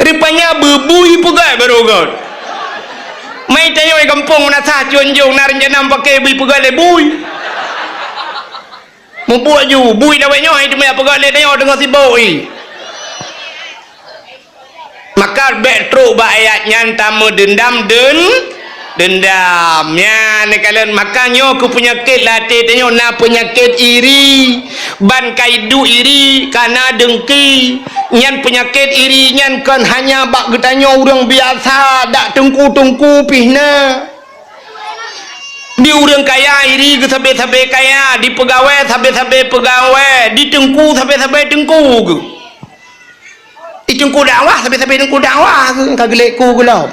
Rupanya beubui peugét baru gét. Mai tanyoe gampông meunasah Cianjong na rencana meupaké bui peugét lé bui. Mubuet ju, bui lawét nyoe hai teuma peugét lé tanyoe deungon sibok i. Maka bék trok bak ayat nyan tameudeundam deun-, deundam. Nyan kalon, maka nyoe keu peunyakét lam até tanyoe na peunyakét iri. Ban ka iduek iri, ka na dengki. Nyan peunyakét iri nyan kon hanya bak geutanyoe ureuëng biasa, dak teungku-teungku pih na. Di ureuëng kaya iri geusabe-sabe kaya, di peugawée sabe-sabe peugawée, di teungku sabe-sabe teungku geuh. Di teungku dakwah sabe-sabe teungku dakwah geuh, ka geulék ku geuh lom.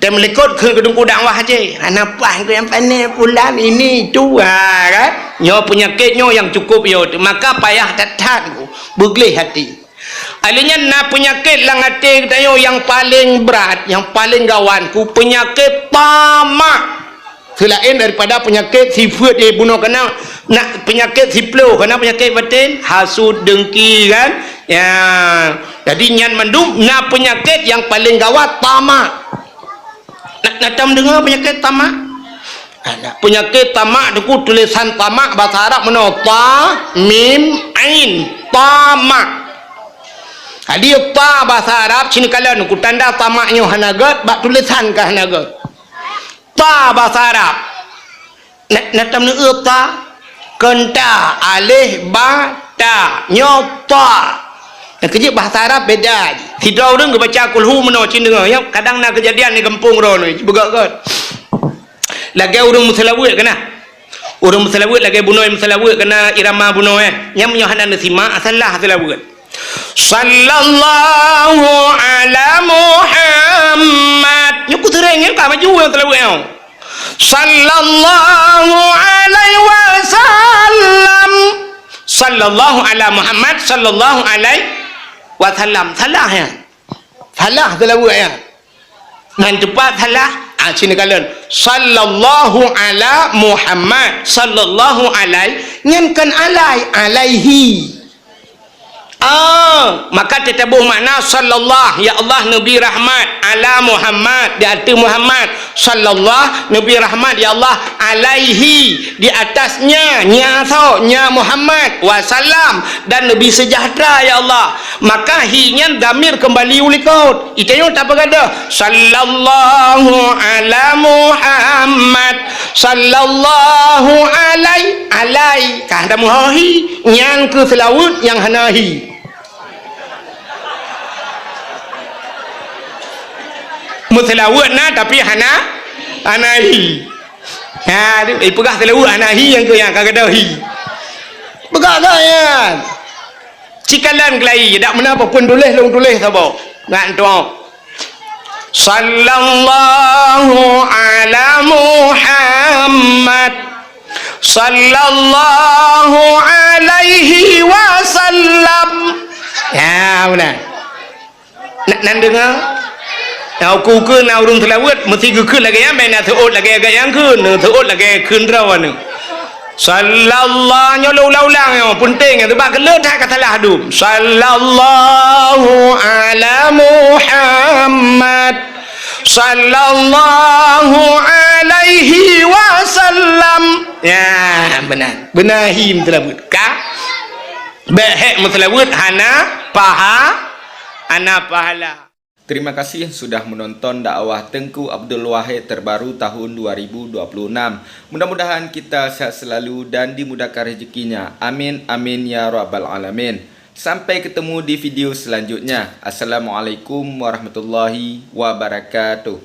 Tém likot keu teungku dakwah aja. Hana paih keu nyang pané pulan ini tu, ha, kan? Nyoe peunyakét nyoe nyang cukup yo, maka payah that-that beugleh hati. Alheuh nyan na peunyakét lam até geutanyoe nyang paleng brat, nyang paleng gawan, ku peunyakét tamak. Seulaén daripada peunyakét sifeuet, eh, bunoe kana, na peunyakét siploh, kana peunyakét baten, hasut, dengki, kan? Ya. Jadi nyan mandum na peunyakét nyang paleng gawat, tamak. Na, na tom deungoe peunyakét tamak? Ada. Peunyakét tamak, teungku, tulésan tamak basa Arab meunoe, ta, mim, ain. Tamak. Jadi ta basa Arab, sinoe kalon, ku tanda tamak nyoe hana gét, bak tulésan ka hana gét. Ta basa Arab. Na, na tom neueu ta? Kon ta, alif, ba, ta. Nyoe ta. Nyang keujeuet bahasa Arab beda. Sidroe ureuëng geubaca kulhu meunoe cit deungoe, ya, kadang na keujadian di gampông droeneuh, beugét-gét. Lagée ureuëng meuseulaweuet keunan. Ureuëng meuseulaweuet lagée bunoe meuseulaweuet keunan irama bunoe, eh. Nyang meunyoe hana neusimak, salah seulaweuet. Sallallahu ala Muhammad. Nyoe ku seuréng nyoe ka maju nyang seulaweuet nyoe. Sallallahu alaihi wasallam. Sallallahu ala Muhammad, sallallahu alaihi wasallam. Salah ya. Salah seulaweuet ya. Ngan teupat salah, ah, sinoe kalon. Sallallahu ala Muhammad, sallallahu alaihi, nyan kon alai, alaihi. Ah, maka teutabôh makna sallallahu, ya Allah, neubi rahmat, ala Muhammad, di ateueh Muhammad, sallallahu, neubi rahmat, ya Allah, alaihi, di atasnya, nya soe, nya Muhammad, wasallam, dan neubi seujahteura, ya Allah. Maka hi nyan dhamir keumbali u likot. Itanyoe tapeugadôh, sallallahu ala Muhammad, sallallahu alai, alai. Ka hana meuho hi, nyan keuh seulaweuet nyang hana hi. Meuseulaweuet na, tapi hana, hana hi. Ha, ipeugah seulaweuet hana hi, nyang keuh nyang ka gadôh hi. Peugah-gah nyan. Cikalon keulayi, dak meunan peue pun tuléh, lôn tuléh saboh. Ngat tuoh. Sallallahu ala Muhammad. Sallallahu alaihi wasallam. Ya, meunan. Na, nan deungoe? Na ukeue-ukeue na ureuëng seulaweuet, meusti geukheun lagée nyan, meunan seuôt lagée gata nyang kheun, seuôt lagée kheun droeneuh. Sallallahu, nyoe lôn ulang-ulang nyoe, peunteng nyoe, teuma keu le that ka salah dum. Sallallahu ala Muhammad. Sallallahu alaihi wasallam. Ya, beuna. Beuna hi meuseulaweuet. Ka? Bék hék meuseulaweuet hana paha-, hana pahala. Terima kasih sudah menonton dakwah Teuku Abdul Wahid terbaru tahun dua ribu dua puluh enam. Mudah-mudahan kita sehat selalu dan dimudahkan rezekinya. Amin, amin, ya rabbal alamin. Sampai ketemu di video selanjutnya. Assalamualaikum warahmatullahi wabarakatuh.